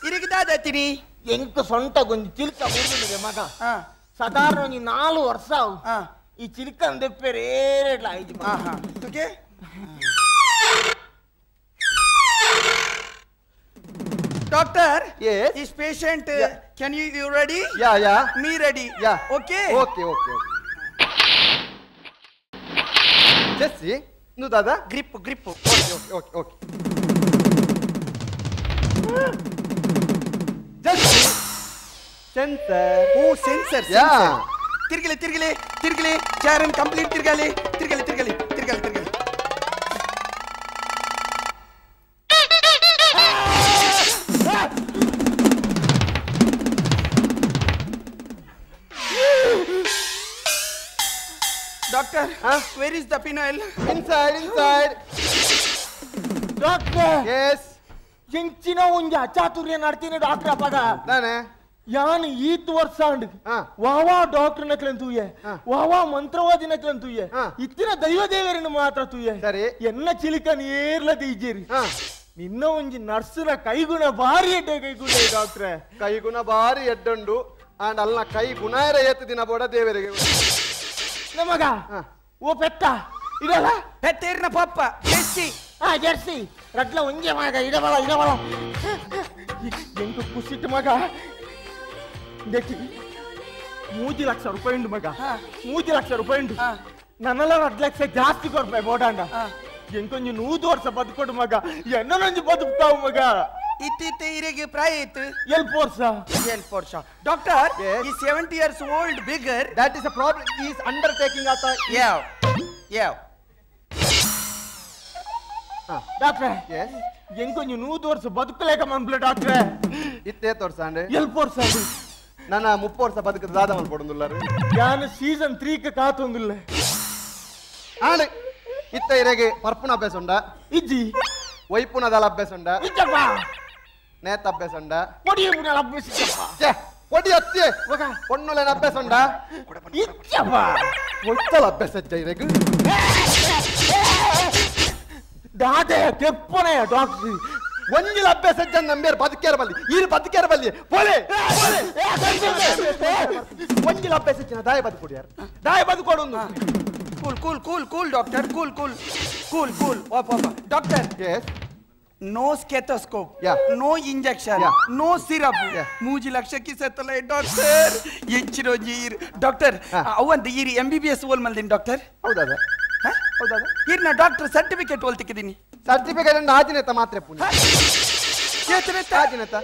ಇರಿಗೆ ದಾದಾತಿನಿ ಎಂಕ ಸೊಂಟ ಗೊಂಜಿ ಚಿಲ್ಕ ಮುರಿದಿದೆ ಮಗ ಸಾಧಾರಣ ಒಂಜಿ 4 ವರ್ಷ ಈ ಚಿಲ್ಕ ಅಂದೆಪ್ಪೇರೆ ಏರೆಡ್ಲ ಆಯ್ತು okay Doctor, yes. This patient, yeah. Can you ready? Yeah, yeah. Me ready. Yeah. Okay. Okay, okay, okay. Jessie, nu dada? Grip, grip. Okay, okay, okay, okay. Jessie, sensor. Oh, sensor, sensor. Yeah. Tirgale, tirgale, tirgale. Charan complete tirgale, tirgale, tirgale, tirgale, tirgale. Doctor, huh? Where is the phenyl? Inside, inside. Doctor. Yes. ಎಂಚಿನ ಒಂಜಿ ಅಚಾತುರ್ಯ ನಡ್ತೀನಿ doctor ಅಪ್ಪಗ. ನಾನೇ. ಯಾನ್ ಈತ್ ವರ್ಷ ಅಂಡ್ ವಾವಾ doctor ನಕ್ಲನ್ ತೂಯೆ, ವಾವಾ ಮಂತ್ರವಾದಿ ನಕ್ಲನ್ ತೂಯೆ, ಇತ್ತಿನ ದೈವ ದೇವರನ್ನು ಮಾತ್ರ ತೂಯೆ. ಸರಿ. ಎನ್ನ ಚಿಲಿಕನ್ ಏರ್ಲ ದೀಜೇರಿ. ನಿನ್ನ ಒಂಜಿ ನರ್ಸನ ಕೈಗುಣ ಭಾರಿ ಎಡ್ಡೆ ಕೈಗುಣ ಡಾಕ್ಟ್ರೆ. ಕೈಗುಣ ಭಾರಿ ಎಡ್ಡುಂಡು ಅಂಡ್ ಅಲ್ಲ ಕೈ ಗುಣ ಏತ್ ದಿನ ಬೋಡ ದೇವರಿಗೆ. ನಮಗ ಓ ಪೆತ್ತ ಇದಲ್ಲ ಪೆತ್ತೇರಿನ ಪಪ್ಪ ಜೆರ್ಸಿ. ಆ ಜೆರ್ಸಿ ರಡ್ಲ ಒಂಜೆ ಮಗ ಇಡಬಲ ಇಡಬಲ ಎಂಕು ಕುಸಿಟ್ಟು ಮಗ ದೆಕ್ಕಿ 3 ಲಕ್ಷ ರೂಪಾಯಿ ಉಂಡು ಮಗ 3 ಲಕ್ಷ ರೂಪಾಯಿ ಉಂಡು ನನ್ನೆಲ್ಲ 2 ಲಕ್ಷ ಜಾಸ್ತಿ ಕೊಡ್ಪಾಯಿ ಬೋಡಾಂಡ ಎಂಕೊಂಜಿ 100 ವರ್ಷ ಬದುಕೊಡು ಮಗ ಎನ್ನೊಂಜಿ ಬದುಕ್ತಾವು ಮಗ. ಇತ್ತಿತ್ತೆ ಇರಿಗೆ ಪ್ರಾಯ ಇತ್ತು ಎಲ್ಪ ವರ್ಷ ಎಲ್ಪ ವರ್ಷ ಡಾಕ್ಟರ್ ಈ 70 years old bigger that is a problem is undertaking ಆತ. Yeah. ಯಾವ ಡಾಕ್ಟ್ರೆ ಎಂಕೊಂಜಿ 100 ವರ್ಷ ಬದುಕಲೇಕ ಮನ್ಪ್ಲೆ ಡಾಕ್ಟ್ರೆ ಇತ್ತೇ ತೋರ್ಸಾಂಡೆ ಎಲ್ಪ ವರ್ಷ ನನ್ನ 30 ವರ್ಷ ಬದುಕದ ದಾದ ಮಲ್ಪೊಡೊಂದುಲ್ಲಾರು ಯಾನು ಸೀಸನ್ 3 ಕ್ಕೆ ಕಾತೊಂದುಲ್ಲೆ ಆಂಡ್ ಇತ್ತ ಇರೆಗೆ ಪರ್ಪುನ ಅಭ್ಯಾಸ ಉಂಡ ಇಜ್ಜಿ ವೈಪುನದಲ ಅಭ್ಯಾಸ ಉಂಡ ಇಜ್ಜಪ್ಪ ನೇತ ಅಭ್ಯಾಸ ಉಂಡ ಪೊಡಿ ಪುನಲ ಅಭ್ಯಾಸ ಇಜ್ಜಪ್ಪ ಛೆ ಪೊಡಿ ಅತ್ತಿ ಪೊಣ್ಣುಲೆನ ಅಭ್ಯಾಸ ಉಂಡ ಇಜ್ಜಪ್ಪ ಒಟ್ಟಲ ಅಭ್ಯಾಸ ಇಜ್ಜ ಇರೆಗ್ ದಾದೆ ತೆಪ್ಪನೆ ಡಾಕ್ಟ್ರಿ ಒಂಜಿಲ ಅಭ್ಯಾಸ ಇಜ್ಜ ನಂಬೇರ್ ಬದುಕೇರ ಬಲ್ಲಿ ಈರು ಬದುಕೇರ ಬಲ್ಲಿ ಪೋಲೆ ಒಂಜಿಲ ಅಭ್ಯಾಸ ಇಜ್ಜನ ದಾಯ ಬದುಕೊಡಿಯಾರ ದಾಯ ಬದುಕೊಡು Cool, cool, cool, cool, doctor. Cool, cool, cool, cool. Op, op. Doctor. Yes. No stethoscope. Yeah. No injection. Yeah. No syrup. Yeah. 3 ಲಕ್ಷಕ್ಕೆ ಸತ್ತಲ ಡಾಕ್ಟರ್. ಎಂಚಿರೋಜಿ ಡಾಕ್ಟರ್. ಅವಂದು ಈರಿ MBBS ಓಲ್ ಮಲ್ದಿನಿ ಡಾಕ್ಟರ್. ಹೌದಾ? ಹೌದಾ? ಈರ್ನ ಡಾಕ್ಟರ್ ಸರ್ಟಿಫಿಕೇಟ್ ಓಲ್ ತಿಕ್ಕಿದೀನಿ. ಸರ್ಟಿಫಿಕೇಟ್ ಅನ್ನು ಆಜಿನೆತ ಮಾತ್ರ ಪುಣ್ಯ. ಆಜಿನೆತ.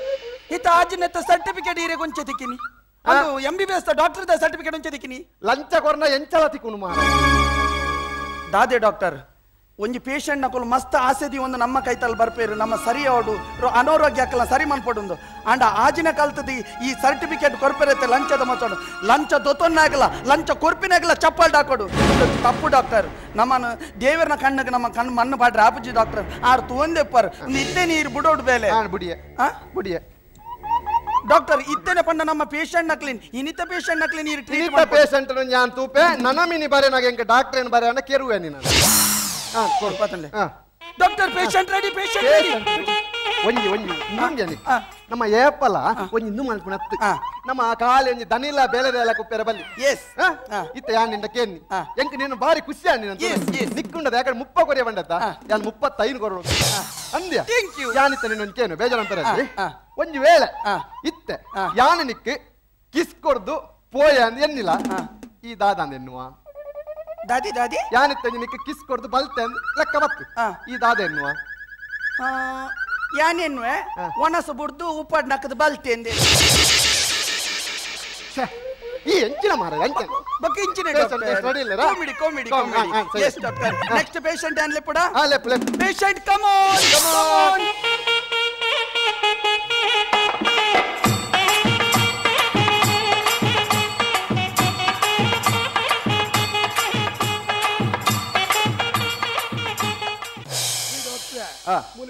ಇತ ಆಜಿನೆತ ಸರ್ಟಿಫಿಕೇಟ್ ಈರೆ ಗೊಂಚೆ ತಿಕ್ಕಿನಿ. ಅದು MBBS doctor the certificate ಒಂಚೆ ತಿಕ್ಕಿನಿ. ಲಂಚ ಕೊರ್ನ ಎಂಚಲ ತಿಕ್ಕುನು ಮಾರ. ದಾದೆ ಡಾಕ್ಟರ್ ಒಂಜಿ ಪೇಷಂಟ್ ನಕಲು ಮಸ್ತ್ ಆಸೆದಿ ಒಂದು ನಮ್ಮ ಕೈತಲ್ ಬರ್ಪೇರು ನಮ್ಮ ಸರಿಯೋಡು ಅನಾರೋಗ್ಯ ಹಾಕಲ್ಲ ಸರಿ ಮನ್ಪೊಡುಂದು ಅಂಡ ಆಜಿನ ಕಲ್ತದಿ ಈ ಸರ್ಟಿಫಿಕೇಟ್ ಕೊರ್ಪೆರತ್ತೆ ಲಂಚದ ಮತ್ತೋಡು ಲಂಚ ದೊತ್ತೊನ್ನಾಗಲ್ಲ ಲಂಚ ಕೊರ್ಪಿನಾಗಲ್ಲ ಚಪ್ಪಲ್ ಹಾಕೋಡು ತಪ್ಪು ಡಾಕ್ಟರ್ ನಮ್ಮನ್ನು ದೇವರನ ಕಣ್ಣಿಗೆ ನಮ್ಮ ಕಣ್ಣು ಮಣ್ಣು ಪಾಡ್ರೆ ಆಪುಜಿ ಡಾಕ್ಟರ್ ಆರು ತೋಂದೆಪ್ಪರ್ ಒಂದು ಇತ್ತೆ ನೀರು ಬುಡೋಡು ಬೇಲೆ ಬುಡಿಯೆ ಬುಡಿಯೆ ಡಾಕ್ಟರ್ ಇತ್ತನೆ ಪಂಡ ನಮ್ಮ ಪೇಷಂಟ್ ನಕ್ಲಿನ್ ಇನ್ನಿತ ಪೇಷಂಟ್ ನಕ್ಲಿನ್ ಈ ಟ್ರೀಟ್ ಪೇಷಂಟ್ ನಾನು ತೂಪೆ ನನಮಿನಿ ಬರೆ ನಾಗ ಎಂಕ ಡಾಕ್ಟರ್ ಏನು ಬರೆ ಅಂಡ ಕೆರುವೆ ನೀನು Doctor patient ready patient ready ಒಂಜಿ ಒಂಜಿ ಇಂದುಂಗೆ ನಮ್ಮ ಏಪಲ ಒಂಜಿ ಇಂದು ಮಲ್ಪುನತ್ತು ನಮ್ಮ ಕಾಲಿ ಒಂಜಿ ದನಿಲ ಬೇಲೆ ಬೇಲೆ ಕುಪ್ಪೆರ ಬಲ್ಲಿ ಎಸ್ ಇತ್ತ ಯಾನ್ ನಿಂಡ ಕೇನಿ ಎಂಕ್ ನೀನು ಬಾರಿ ಖುಷಿ ಆಂಡಿ ನಿಕ್ಕುಂಡದ ಯಾಕಂದ್ರೆ 30 ಕೊರಿಯ ಬಂಡತ್ತ ಯಾನ್ 35 ಕೊರು ಅಂದ್ಯ thank you ಯಾನಿತ್ತ ನಿನ್ನ ಕೇನು ಬೇಜಾರಂತರ ಒಂಜಿ ವೇಳೆ ಇತ್ತೆ ಯಾನ ನಿಕ್ಕು ಕಿಸ್ ಕೊರ್ದು ಪೋಯ ಅಂದ್ ಎನ್ನಿಲ್ಲ ಈ ದಾದ ಅಂದ್ ಎನ್ನುವ ದಾದಿ ದಾದಿ ಯಾನಿತ್ತ ನಿಕ್ಕು ಕಿಸ್ ಕೊರ್ದು ಬಲ್ತೆ ಅಂದ್ ಲೆಕ್ಕ ಬತ್ತು ಈ ದಾದ ಎನ್ನುವ ಯಾನೆನ್ನುವೆ ಒಣಸು ಬುಡ್ದು ಉಪ್ಪಾಡ್ ನಕ್ಕದ ಬಲ್ತೆ ಅಂದೆ ಈ ಎಂಚಿನ ಮಾರ ಎಂಚಿನ ಬೊಕ್ಕ ಇಂಚಿನ comedy comedy comedy yes doctor next patient ಅನ್ಲೆ ಪುಡ ಲೆಪ್ ಲೆಪ್ patient come on come on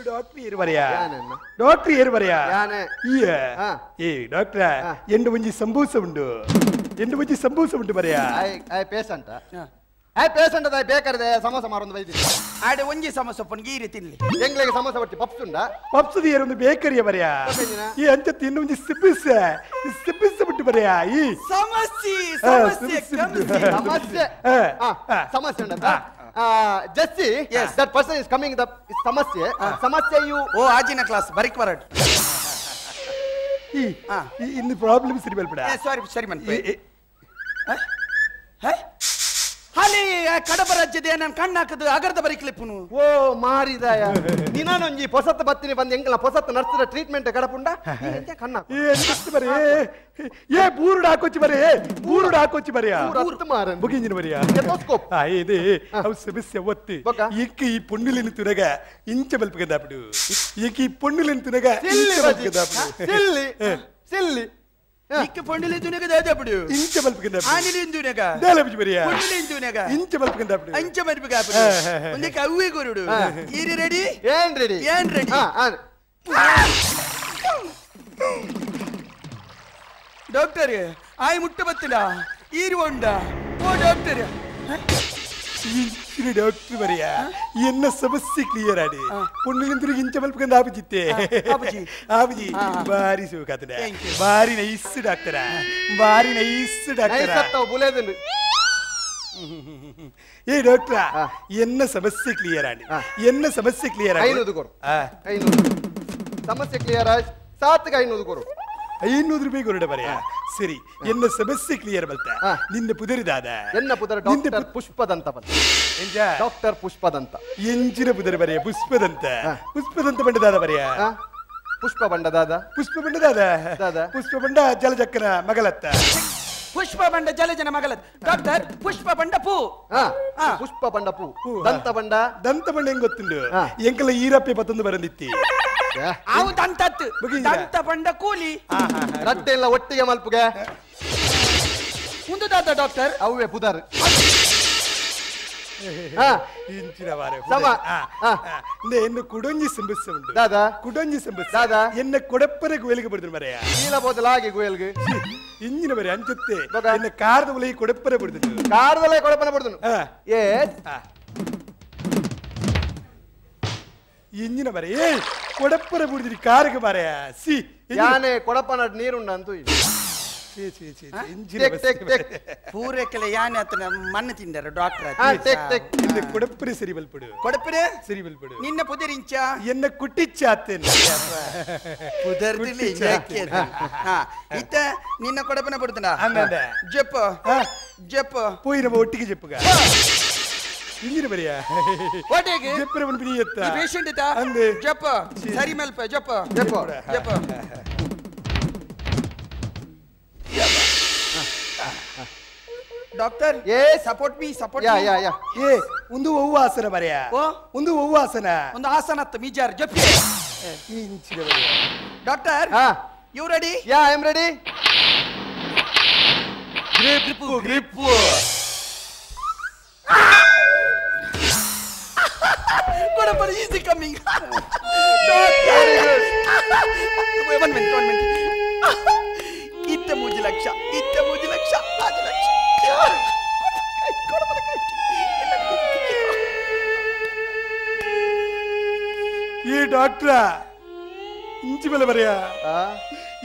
doctor ಏರುವರೆಯಾ doctor ಏರುವರೆಯಾ ಏ ಡಾಕ್ಟ್ರ ಎಂಡು ಒಂಜಿ ಸಂಬೂಸ ಉಂಡು ಎಂಡು ಒಂಜಿ ಸಂಬೂಸ ಉಂಟು ಬರೆಯಾ I patient I patient ಅದ ಬೇಕಾದ್ರೆ ಸಮೋಸ ಮಾರೊಂದು ಬೈದಿ ಆಡೆ ಒಂಜಿ ಸಮೋಸ ಪೊನ್ಗೆ ಈ ರೀತಿ ತಿನ್ಲಿ ಎಂಗ್ಲಿಗೆ ಸಮೋಸ ಬಟ್ಟಿ ಪಪ್ಸ್ ಉಂಡ ಪಪ್ಸ್ ಏರೊಂದು ಬೇಕರಿಯ ಬರೆಯಾ ಈ ಅಂಚ ತಿನ್ನು ಒಂಜಿ ಸಿಬ್ಬಿಸ ಸಿಬ್ಬಿಸ ಬಿಟ್ಟು ಬರೆಯಾ ಈ ಸಮಸ್ಯೆ ಸಮಸ್ಯೆ ಸಮಸ್ಯೆ ಸಮಸ್ಯೆ ಉಂಡಾ Jesse, yes. That person is coming. The samasye, samasye you. Oh, ajina class, barik varad. In the problem is real. Sorry, sorry man. Hali ಕಡಬರಾಜ್ಯದ ನಾನು ಕಣ್ಣು ಹಾಕದು ಅಗರದ ಬರಿಕ್ಲಿಪ್ಪುನು. ಓ ಮಾರಿದಾಯ ನಿನಾನೊಂಜಿ ಪೊಸತ್ತ ಬತ್ತಿನಿ ಬಂದು ಎಂಕಲ ಪೊಸತ್ತ ನರ್ಸರ ಟ್ರೀಟ್ಮೆಂಟ್ ಕಡಪುಂಡ ಕಣ್ಣ ಬರೇ ಏ ಬೂರುಡು ಹಾಕೊಚ್ಚಿ ಬರೇ ಬೂರುಡು ಹಾಕೊಚ್ಚಿ ಬರೆಯಾ ಬುಗಿಂಜಿನ ಬರೆಯಾ ಸ್ಟೆಥೋಸ್ಕೋಪ್ ಇದೆ ಅವು ಸಮಸ್ಯೆ ಒತ್ತಿ ಇಕ್ಕ ಈ ಪೊಣ್ಣುಲಿನ ತುನಗ ಇಂಚ ಬಲ್ಪಗದಾಪಡು ಇಕ್ಕ ಈ ಪೊಣ್ಣುಲಿನ ತುನಗ ಸಿಲ್ಲಿ ಸಿಲ್ಲಿ ಇಕ್ಕ ಪೊಣ್ಣುಲಿ ತುನಗ ದಾದಾಪಡು ಇಂಚ ಬಲ್ಪಗದಾಪಡು ಆನಿಲಿ ತುನಗ ದಾಲಪು ಬರೆಯಾ ಪೊಣ್ಣುಲಿ ತುನಗ ಇಂಚ ಬಲ್ಪಗದಾಪಡು ಅಂಚ ಬಲ್ಪಗದಾಪಡು ಒಂದಕ್ಕೆ ಅವ್ವೆ ಗುರುಡು ಈರಿ ರೆಡಿ ಏನ್ ರೆಡಿ ಏನ್ ರೆಡಿ ಡಾಕ್ಟರ್ ಆಯ್ ಮುಟ್ಟ ಬತ್ತಿಲ್ಲ ಈರು ಉಂಡ ಓ ಡಾಕ್ಟರ್ ಡಾಕ್ಟರ್ ಬರೆಯಾ ಎನ್ನ ಸಮಸ್ಯೆ ಕ್ಲಿಯರ್ ಆಡಿ ಪೊಣ್ಣುಲಿಂದ್ರು ಇಂಚ ಬಲ್ಪಕಂದ ಆಪುಜಿತ್ತೆ ಆಪುಜಿ ಬಾರಿ ಸುಖಾತನ ಬಾರಿ ನೈಸ್ ಡಾಕ್ಟರ ಬಾರಿ ನೈಸ್ ಡಾಕ್ಟರ ಏ ಡಾಕ್ಟರ್ ಎನ್ನ ಸಮಸ್ಯೆ ಕ್ಲಿಯರ್ ಆಡಿ ಎನ್ನ ಸಮಸ್ಯೆ ಕ್ಲಿಯರ್ ಆಡಿ 500 ಕೊಡು 500 ಸಮಸ್ಯೆ ಕ್ಲಿಯರ್ ಆಯ್ತು 7ಕ್ಕೆ 500 ಕೊಡು 500 ರೂಪಾಯಿ ಕೊರಡ ಬರೆಯ ಸರಿ ಎನ್ನ ಸಮಸ್ಯೆ ಕ್ಲಿಯರ್ ಬಲ್ತ ನಿನ್ನ ಪುದರಿದಾದ ಎನ್ನ ಪುದರ ಡಾಕ್ಟರ್ ಪುಷ್ಪದಂತ ಡಾಕ್ಟರ್ ಪುಷ್ಪದಂತ ಎಂಜಿನ ಪುದರ ಬರೆಯ ಪುಷ್ಪದಂತ ಪುಷ್ಪದಂತ ಬಂಡದಾದ ಬರೆಯ ಪುಷ್ಪ ಬಂಡದಾದ ಪುಷ್ಪ ಬಂಡದಾದ ಪುಷ್ಪ ಬಂಡ ಜಲಜಕ್ಕನ ಮಗಲತ್ತ ಪುಷ್ಪ ಬಂಡ ಜಲಜನ ಮಗಲದ್ ಡಾಕ್ಟರ್ ಪುಷ್ಪ ಬಂಡ ಪೂ ಪುಷ್ಪ ಬಂಡ ಪೂ ದಂತ ಬಂಡ ದಂತ ಬಂಡ ಹೆಂಗ್ ಗೊತ್ತುಂಡು ಎಂಕಲ ಈರಪ್ಪೆ ಪತ್ತೊಂದು ಬರಂದಿತ್ತಿ ಅವು ದಂತತ್ತು ದಂತ ಬಂಡ ಕೂಲಿ ರಡ್ಡೆ ಎಲ್ಲ ಒಟ್ಟಿಗೆ ಮಲ್ಪುಗೆ ಒಂದು ದಾದ ಡಾಕ್ಟರ್ ಅವೇ ಪುದರ್ ಎನ್ನ ಕುಡೊಂಜಿ ಸಿಂಬಸ್ ಉಂಟು ದಾದಾ ಕುಡೊಂಜಿ ಸಿಂಬಸ್ ದಾದಾ ಎನ್ನ ಕೊಡಪ್ಪರೆ ಗುವೆಲ್ಗೆ ಬಿಡ್ದು ಮರೆಯ ನೀಲ ಬೋದಲಾಗಿ ಗುವೆಲ್ಗೆ ಇಂಜಿನ ಬರೆ ಅಂಚುತ್ತೆ ಎನ್ನ ಕಾರದ ಉಲೈ ಕೊಡಪ್ಪರೆ ಬಿಡ್ದು ಕಾರದಲ್ಲೇ ಕೊಡಪ್ಪನೆ ಬಿಡ್ದು ಏ ಇಂಜಿನ ಬರೆ ಏ ಕೊಡಪ್ಪರೆ ಬಿಡ್ದಿರಿ ಕಾರಿಗೆ ಮರೆಯ ಸಿ ಯಾನೆ ಕೊಡಪ್ಪನ ನೀರುಂಡ ಅಂತೂ ಪೂರೈಕೆಲೆ ಯಾನೆ ಆತನ ಮಣ್ಣು ತಿಂದರು ಡಾಕ್ಟರ್ ಕೊಡಪ್ಪರೆ ಸರಿ ಬಲ್ಪಡು ಕೊಡಪ್ಪರೆ ಸರಿ ಬಲ್ಪಡು ನಿನ್ನ ಪುದರಿಂಚ ಎನ್ನ ಕುಟ್ಟಿಚ್ಚಾತೇನೆ ಪುದರ್ದಿಲಿ ಇತ್ತ ನಿನ್ನ ಕೊಡಪ್ಪನ ಬಿಡ್ತಾನ ಜಪ್ಪ ಜಪ್ಪ ಪೋಯಿ ನಮ್ಮ ಒಟ್ಟಿಗೆ ಜಪ್ಪುಗ ಇಂಜಿನ ಬರಿಯ ಒಟ್ಟಿಗೆ ಜಪ್ಪರೆ ಬಂದು ಬಿಡಿಯತ್ತ ಪೇಷಂಟ್ ಇತ್ತ ಜಪ್ಪ ಸರಿ ಮೇಲ್ಪ ಜಪ್ಪ ಜಪ್ಪ ಜಪ್ಪ ಡಾಕ್ಟರ್ ಏ support me support yeah yeah yeah ಏ ಒಂದು ಒವ್ವ ಆಸನ ಬರೆಯ ಓ ಒಂದು ಒವ್ವ ಆಸನ ಒಂದು ಆಸನ ಅತ್ತ ಮಿಜಾರ್ ಜಪ್ಪಿ ಇಂಚಿನ ಬರೆಯ doctor you ready yeah I am ready grip grip ಕೊಡಪ್ಪನ easy coming doctor 1 minute 1 minute ಇತ್ತ 3 ಲಕ್ಷ ಇತ್ತ 3 ಲಕ್ಷ 5 ಲಕ್ಷ ಈ ಡಾಕ್ಟ್ರ ಇಂಚಿ ಮೇಲೆ ಬರೆಯ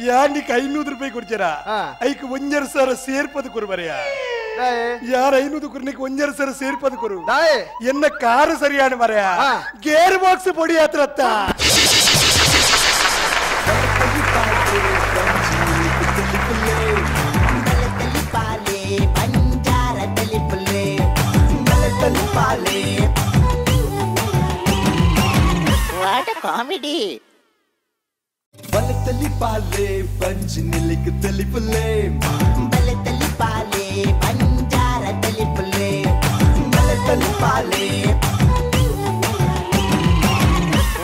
ಯಾನಿಕ್ 500 ರೂಪಾಯಿ ಕೊಡ್ಚಾರ ಐಕ್ 1.5 ಸಾವಿರ ಸೇರ್ಪದು ಕೊರು ಬರೆಯ ಯಾರ 500 ಕೊರ್ನಿಕ್ 1.5 ಸಾವಿರ ಸೇರ್ಪದು ಕೊರು ಎನ್ನ ಕಾರು ಸರಿಯಾಣ ಬರೆಯ ಗೇರ್ ಬಾಕ್ಸ್ ಪೊಡಿ ಹತ್ರತ್ತ What a comedy! ಬಲತಲಿ ಬಂಜಿನಿಲಿಕ್ ತಲಿಪುಲೆ ಬಲತಲಿ ಪಾಲೆ ಬಂಜಾರ ತಲಿಪುಲೆ ಬಲತಲಿ ಪಾಲೆ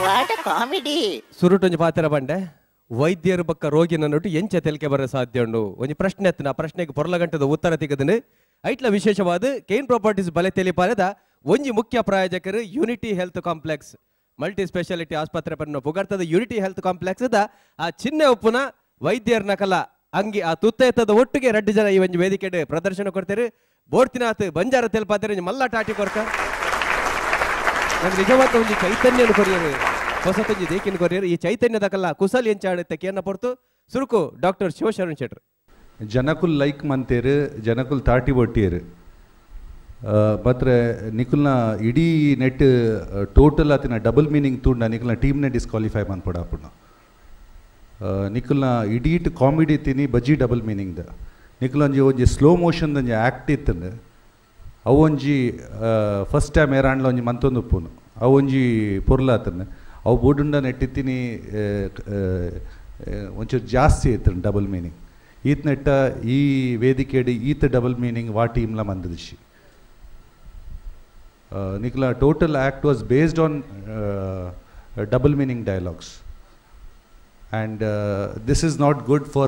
What a comedy! ಸುರುಟೊಂಜಿ ಪಾತ್ರ ಬಂಡೆ ವೈದ್ಯರು ಬಕ್ಕ ರೋಗಿನ ನಟ್ಟು ಎಂಚ ತೆಲಿಕೆ ಬರ ಸಾಧ್ಯ ಉಂಡು ಒಂಜಿ ಪ್ರಶ್ನೆ ಎತ್ತಿನ ಪ್ರಶ್ನೆಗೆ ಪೊರ್ಲಗಂಟದ ಉತ್ತರ ತಿಗದನು ಐಟ್ಲ ವಿಶೇಷವಾದ ಕೇನ್ ಪ್ರಾಪರ್ಟೀಸ್ ಬಲೆ ತೆಲಿಪಾಲದ ಒಂಜಿ ಮುಖ್ಯ ಪ್ರಾಯೋಜಕರು Unity Health Complex multi speciality ಆಸ್ಪತ್ರೆ ಪನ್ನ ಪುಗರ್ತದ unity health complex ಆ ಚಿಹ್ನೆ ಉಪ್ಪುನ ವೈದ್ಯರ ಕಲ ಅಂಗಿ ಆ ತುತ್ತೈತದ ಒಟ್ಟಿಗೆ ರಡ್ಡು ಜನ ಈ ಒಂಜಿ ವೇದಿಕೆ ಪ್ರದರ್ಶನ ಕೊಡ್ತಾರೆ ಬೋರ್ತಿನಾಥ್ ಬಂಜಾರ ತೆಲ್ಪಾತಾರೆ ಮಲ್ಲ ಟಾಟಿ ಕೊರ್ಕ ನಂಗೆ ನಿಜವಾದ ಒಂಜಿ ಚೈತನ್ಯನ ಕೊರಿಯರು ಹೊಸತೊಂಜಿ ದೇಕಿನ ಕೊರಿಯರು ಈ ಚೈತನ್ಯದ ಕಲ್ಲ ಕುಸಲ್ ಎಂಚಾಡುತ್ತೆ ಕೇನ ಪೊರ್ತು ಸುರುಕು ಡಾಕ್ಟರ್ ಶಿವಶರಣ್ ಶೆಟ್ರು ಜನಕುಲ್ ಲೈಕ್ ಮಂತೇರು ಜನಕುಲ್ ತಾಟಿ ಒಟ್ಟಿಯರು ಮಾತ್ರ ನಿಕುಲ್ನ ಇಡೀ ನೆಟ್ ಟೋಟಲ್ ಆತಿನ ಡಬಲ್ ಮೀನಿಂಗ್ ತೂಂಡ ನಿಕುಲ್ನ ಟೀಮ್ನೇ ಡಿಸ್ಕ್ವಾಲಿಫೈ ಮನ್ಪೊಡಾಪುಂಡು ನಿಕುಲ್ನ ಇಡೀಟ್ ಕಾಮಿಡಿ ತಿನಿ ಬಜ್ಜಿ ಡಬಲ್ ಮೀನಿಂಗ್ದ ನಿಕುಲೊಂಜಿ ಒಂಜಿ ಸ್ಲೋ ಮೋಷನ್ ಒಂಜಿ ಆ್ಯಕ್ಟ್ ಇತ್ತಂಡು ಅವು ಒಂಜಿ ಫಸ್ಟ್ ಟೈಮ್ ಏರಾಂಡ್ಲ ಒಂಜಿ ಮಂತೊಂದು ಉಪ್ಪುನು ಅವು ಒಂಜಿ ಪೊರ್ಲ ಆತಂಡು ಅವು ಬೋಡುಂಡ ನೆಟ್ಟಿತ್ತೀನಿ ಒಂಚೂರು ಜಾಸ್ತಿ ಇತ್ತಂಡು ಡಬಲ್ ಮೀನಿಂಗ್ ಈತ ನೆಟ್ಟ ಈ ವೇದಿಕೆಡ್ ಈತ ಡಬಲ್ ಮೀನಿಂಗ್ ವಾ ಟೀಮ್ಲ ಮಂದದಿಶಿ ನಿಕ್ಲ total act was based on double meaning dialogues and this is not good for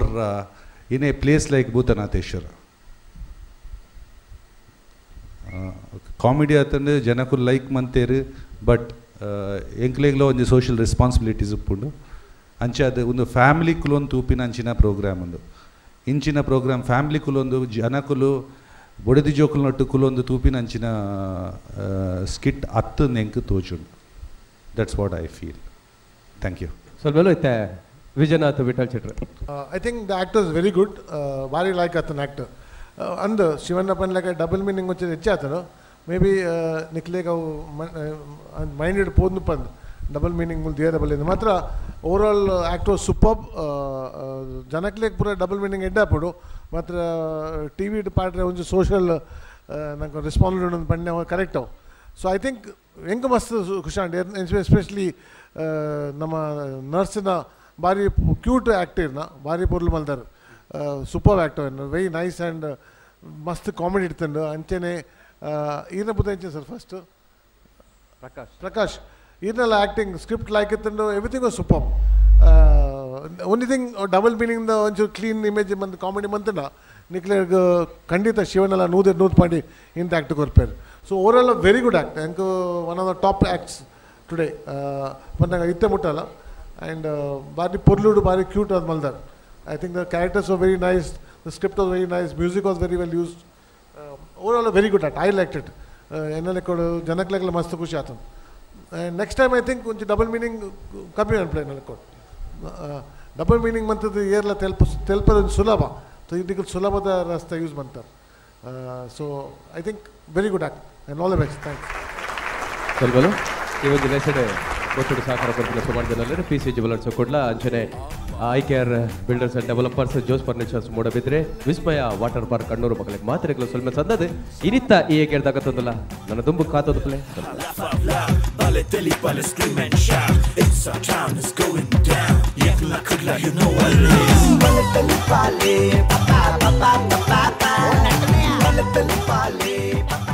in a place like Bhutanatheshwara. Comedy ಆತಂದ್ರೆ ಜನಕ್ಕೂ ಲೈಕ್ ಮಂತೇರು ಬಟ್ ಎಂಕ್ಲೆಗ್ಲ ಒಂಜಿ ಸೋಷಿಯಲ್ ರೆಸ್ಪಾನ್ಸಿಬಿಲಿಟೀಸ್ ಉಪ್ಪುಂಡು ಅಂಚೆ ಅದು ಒಂದು ಫ್ಯಾಮಿಲಿ ಕುಲೊಂದು ತೂಪಿನ ಅಂಚಿನ ಪ್ರೋಗ್ರಾಮ್ ಒಂದು ಇಂಚಿನ ಪ್ರೋಗ್ರಾಮ್ ಫ್ಯಾಮಿಲಿ ಕುಲೊಂದು ಜನಕುಲು ಬೊಡದಿ ಜೋಕುಲ್ನೊಟ್ಟು ಕುಲೊಂದು ತೂಪಿನ ಅಂಚಿನ ಸ್ಕಿಟ್ ಅತ್ತು ಎಂಕ್ ತೋಚುಂಡು. That's what I feel. Thank you. ಸ್ವಲ್ಪ ಇತ್ತೆ Vijayanath Vittal Shettar. I think the actor is very good. ಭಾರಿ ಲೈಕ್ ಆತನ ಆ್ಯಕ್ಟರ್ ಅಂದು ಶಿವಣ್ಣ ಪನ್ಲೆಕ ಡಬಲ್ ಮೀನಿಂಗ್ ಒಂಚೂರು ಹೆಚ್ಚಾತನು ಮೇ ಬಿ ನಿಕ್ಲೇಗ್ ಅವು ಮೈಂಡೆಡ್ ಪೋದು ಪಂದ್ ಡಬಲ್ ಮೀನಿಂಗ್ ಮುಲ್ ದಿಯರಬಲ್ ಮಾತ್ರ over all act was superb. ಜನಕ್ಲೇಗ್ ಪೂರ ಡಬಲ್ ಮೀನಿಂಗ್ ಎಡ್ಡಾಪುಡು ಮಾತ್ರ ಟಿ ವಿ ಪಾಡ್ರೆ ಒಂಜಿ ಸೋಷಿಯಲ್ ನಂಗೆ ರೆಸ್ಪಾನ್ಸಿಬಿಲಿಟಿ ಒಂದು ಪಂಡೆ ಕರೆಕ್ಟ್ ಅವು. So I think ಎಂಕ್ ಮಸ್ತ್ ಖುಷಿ ಆಂಡ್ ಎಸ್ಪೆಷಲಿ ನಮ್ಮ ನರ್ಸ್ನ ಭಾರಿ ಕ್ಯೂಟ್ ಆ್ಯಕ್ಟಿರ್ನ ಭಾರಿ ಪೊರ್ಲು ಮಲ್ದಾರ್. Super actor, very nice and ಮಸ್ತ್ ಕಾಮಿಡಿ ಇಡ್ತಂಡು. ಅಂಚೆನೆ ಈರ್ನ ಬುದ್ಧ ಸರ್ ಫಸ್ಟ್ ಪ್ರಕಾಶ್. ಪ್ರಕಾಶ್ ಈರ್ನೆಲ್ಲ ಆ್ಯಕ್ಟಿಂಗ್ ಸ್ಕ್ರಿಪ್ಟ್ ಲೈಕ್ ಇತ್ತಂಡು, everything was super. Only thing double meaning ಒಂಚೂರು ಕ್ಲೀನ್ ಇಮೇಜ್ ಬಂದು ಕಾಮಿಡಿ ಮಂತಂಡ ನಿಕ್ಲೆಗ್ ಖಂಡಿತ ಶಿವನೆಲ್ಲ ನೂದೆ ನೂದು ಪಾಂಡಿ ಇಂತ ಆ್ಯಕ್ಟ್ ಕೊರ್ಪೇರು. So overall very good act, ಎಂಕ್ one of the top acts today ಬಂದಾಗ ಇತ್ತೆ ಮುಟ್ಟಲ್ಲ. ಆ್ಯಂಡ್ ಭಾರಿ ಪೊರ್ಲುಡು, ಭಾರಿ ಕ್ಯೂಟ್ ಅದು ಮಲ್ದಾರ್. I think the characters was very nice, the script was very nice, music was very well used. Overall very good act, I like it. ಎನ್ನೆಲ್ಲ ಕೊಡು ಜನಕ್ಲೆಲ್ಲ ಮಸ್ತ್ ಖುಷಿ ಆತು. And next time I think ಒಂಚೂರು double meaning ಕಮ್ಮಿ ಅನ್ಪ್ಲೆ ಎನ್ನೆಲ್ಲ ಕೊಡು. Double meaning ಮಂತದ್ದು ಏರ್ಲ ತೆಲ್ಪ ತೆಲ್ಪದ ಸುಲಭ, ಇದಕ್ಕೆ ಸುಲಭದ ರಸ್ತೆ ಯೂಸ್ ಮಾಡ್ತಾರೆ. So I think very good act and all the best. Thanks. ಸೊಲ್ಬಲು ಈ ಒಂದು ಲೆಸಡೆ ಒತ್ತಡ ಸಹಕಾರ ಕೊಡ್ತಿಲ್ಲ ಸುಮಾರು ಜನರಲ್ಲಿ ಪಿ ಸಿ ಜುವೆಲರ್ಸ್ ಕೊಡ್ಲ, ಅಂಚನೆ I care builders and developers, Jose furnitures Moodbidri, Vismaya water park Kannur ಮಕ್ಕಳಿಗೆ ಮಾತ್ರೆಗಳು ಸ್ವಲ್ಪ ಸಂದದೆ ಇನಿತ್ತ ಈ ಕೇಳ್ದಾಗತ್ತದಲ್ಲ ನನ್ನ ದುಂಬು ಕಾತದ play. Bale Telipale, scream and shout. It's our town, it's going down. Yakla Kudla, you know what it is. Bale Telipale, pa pa pa pa pa pa. Bale Telipale, pa.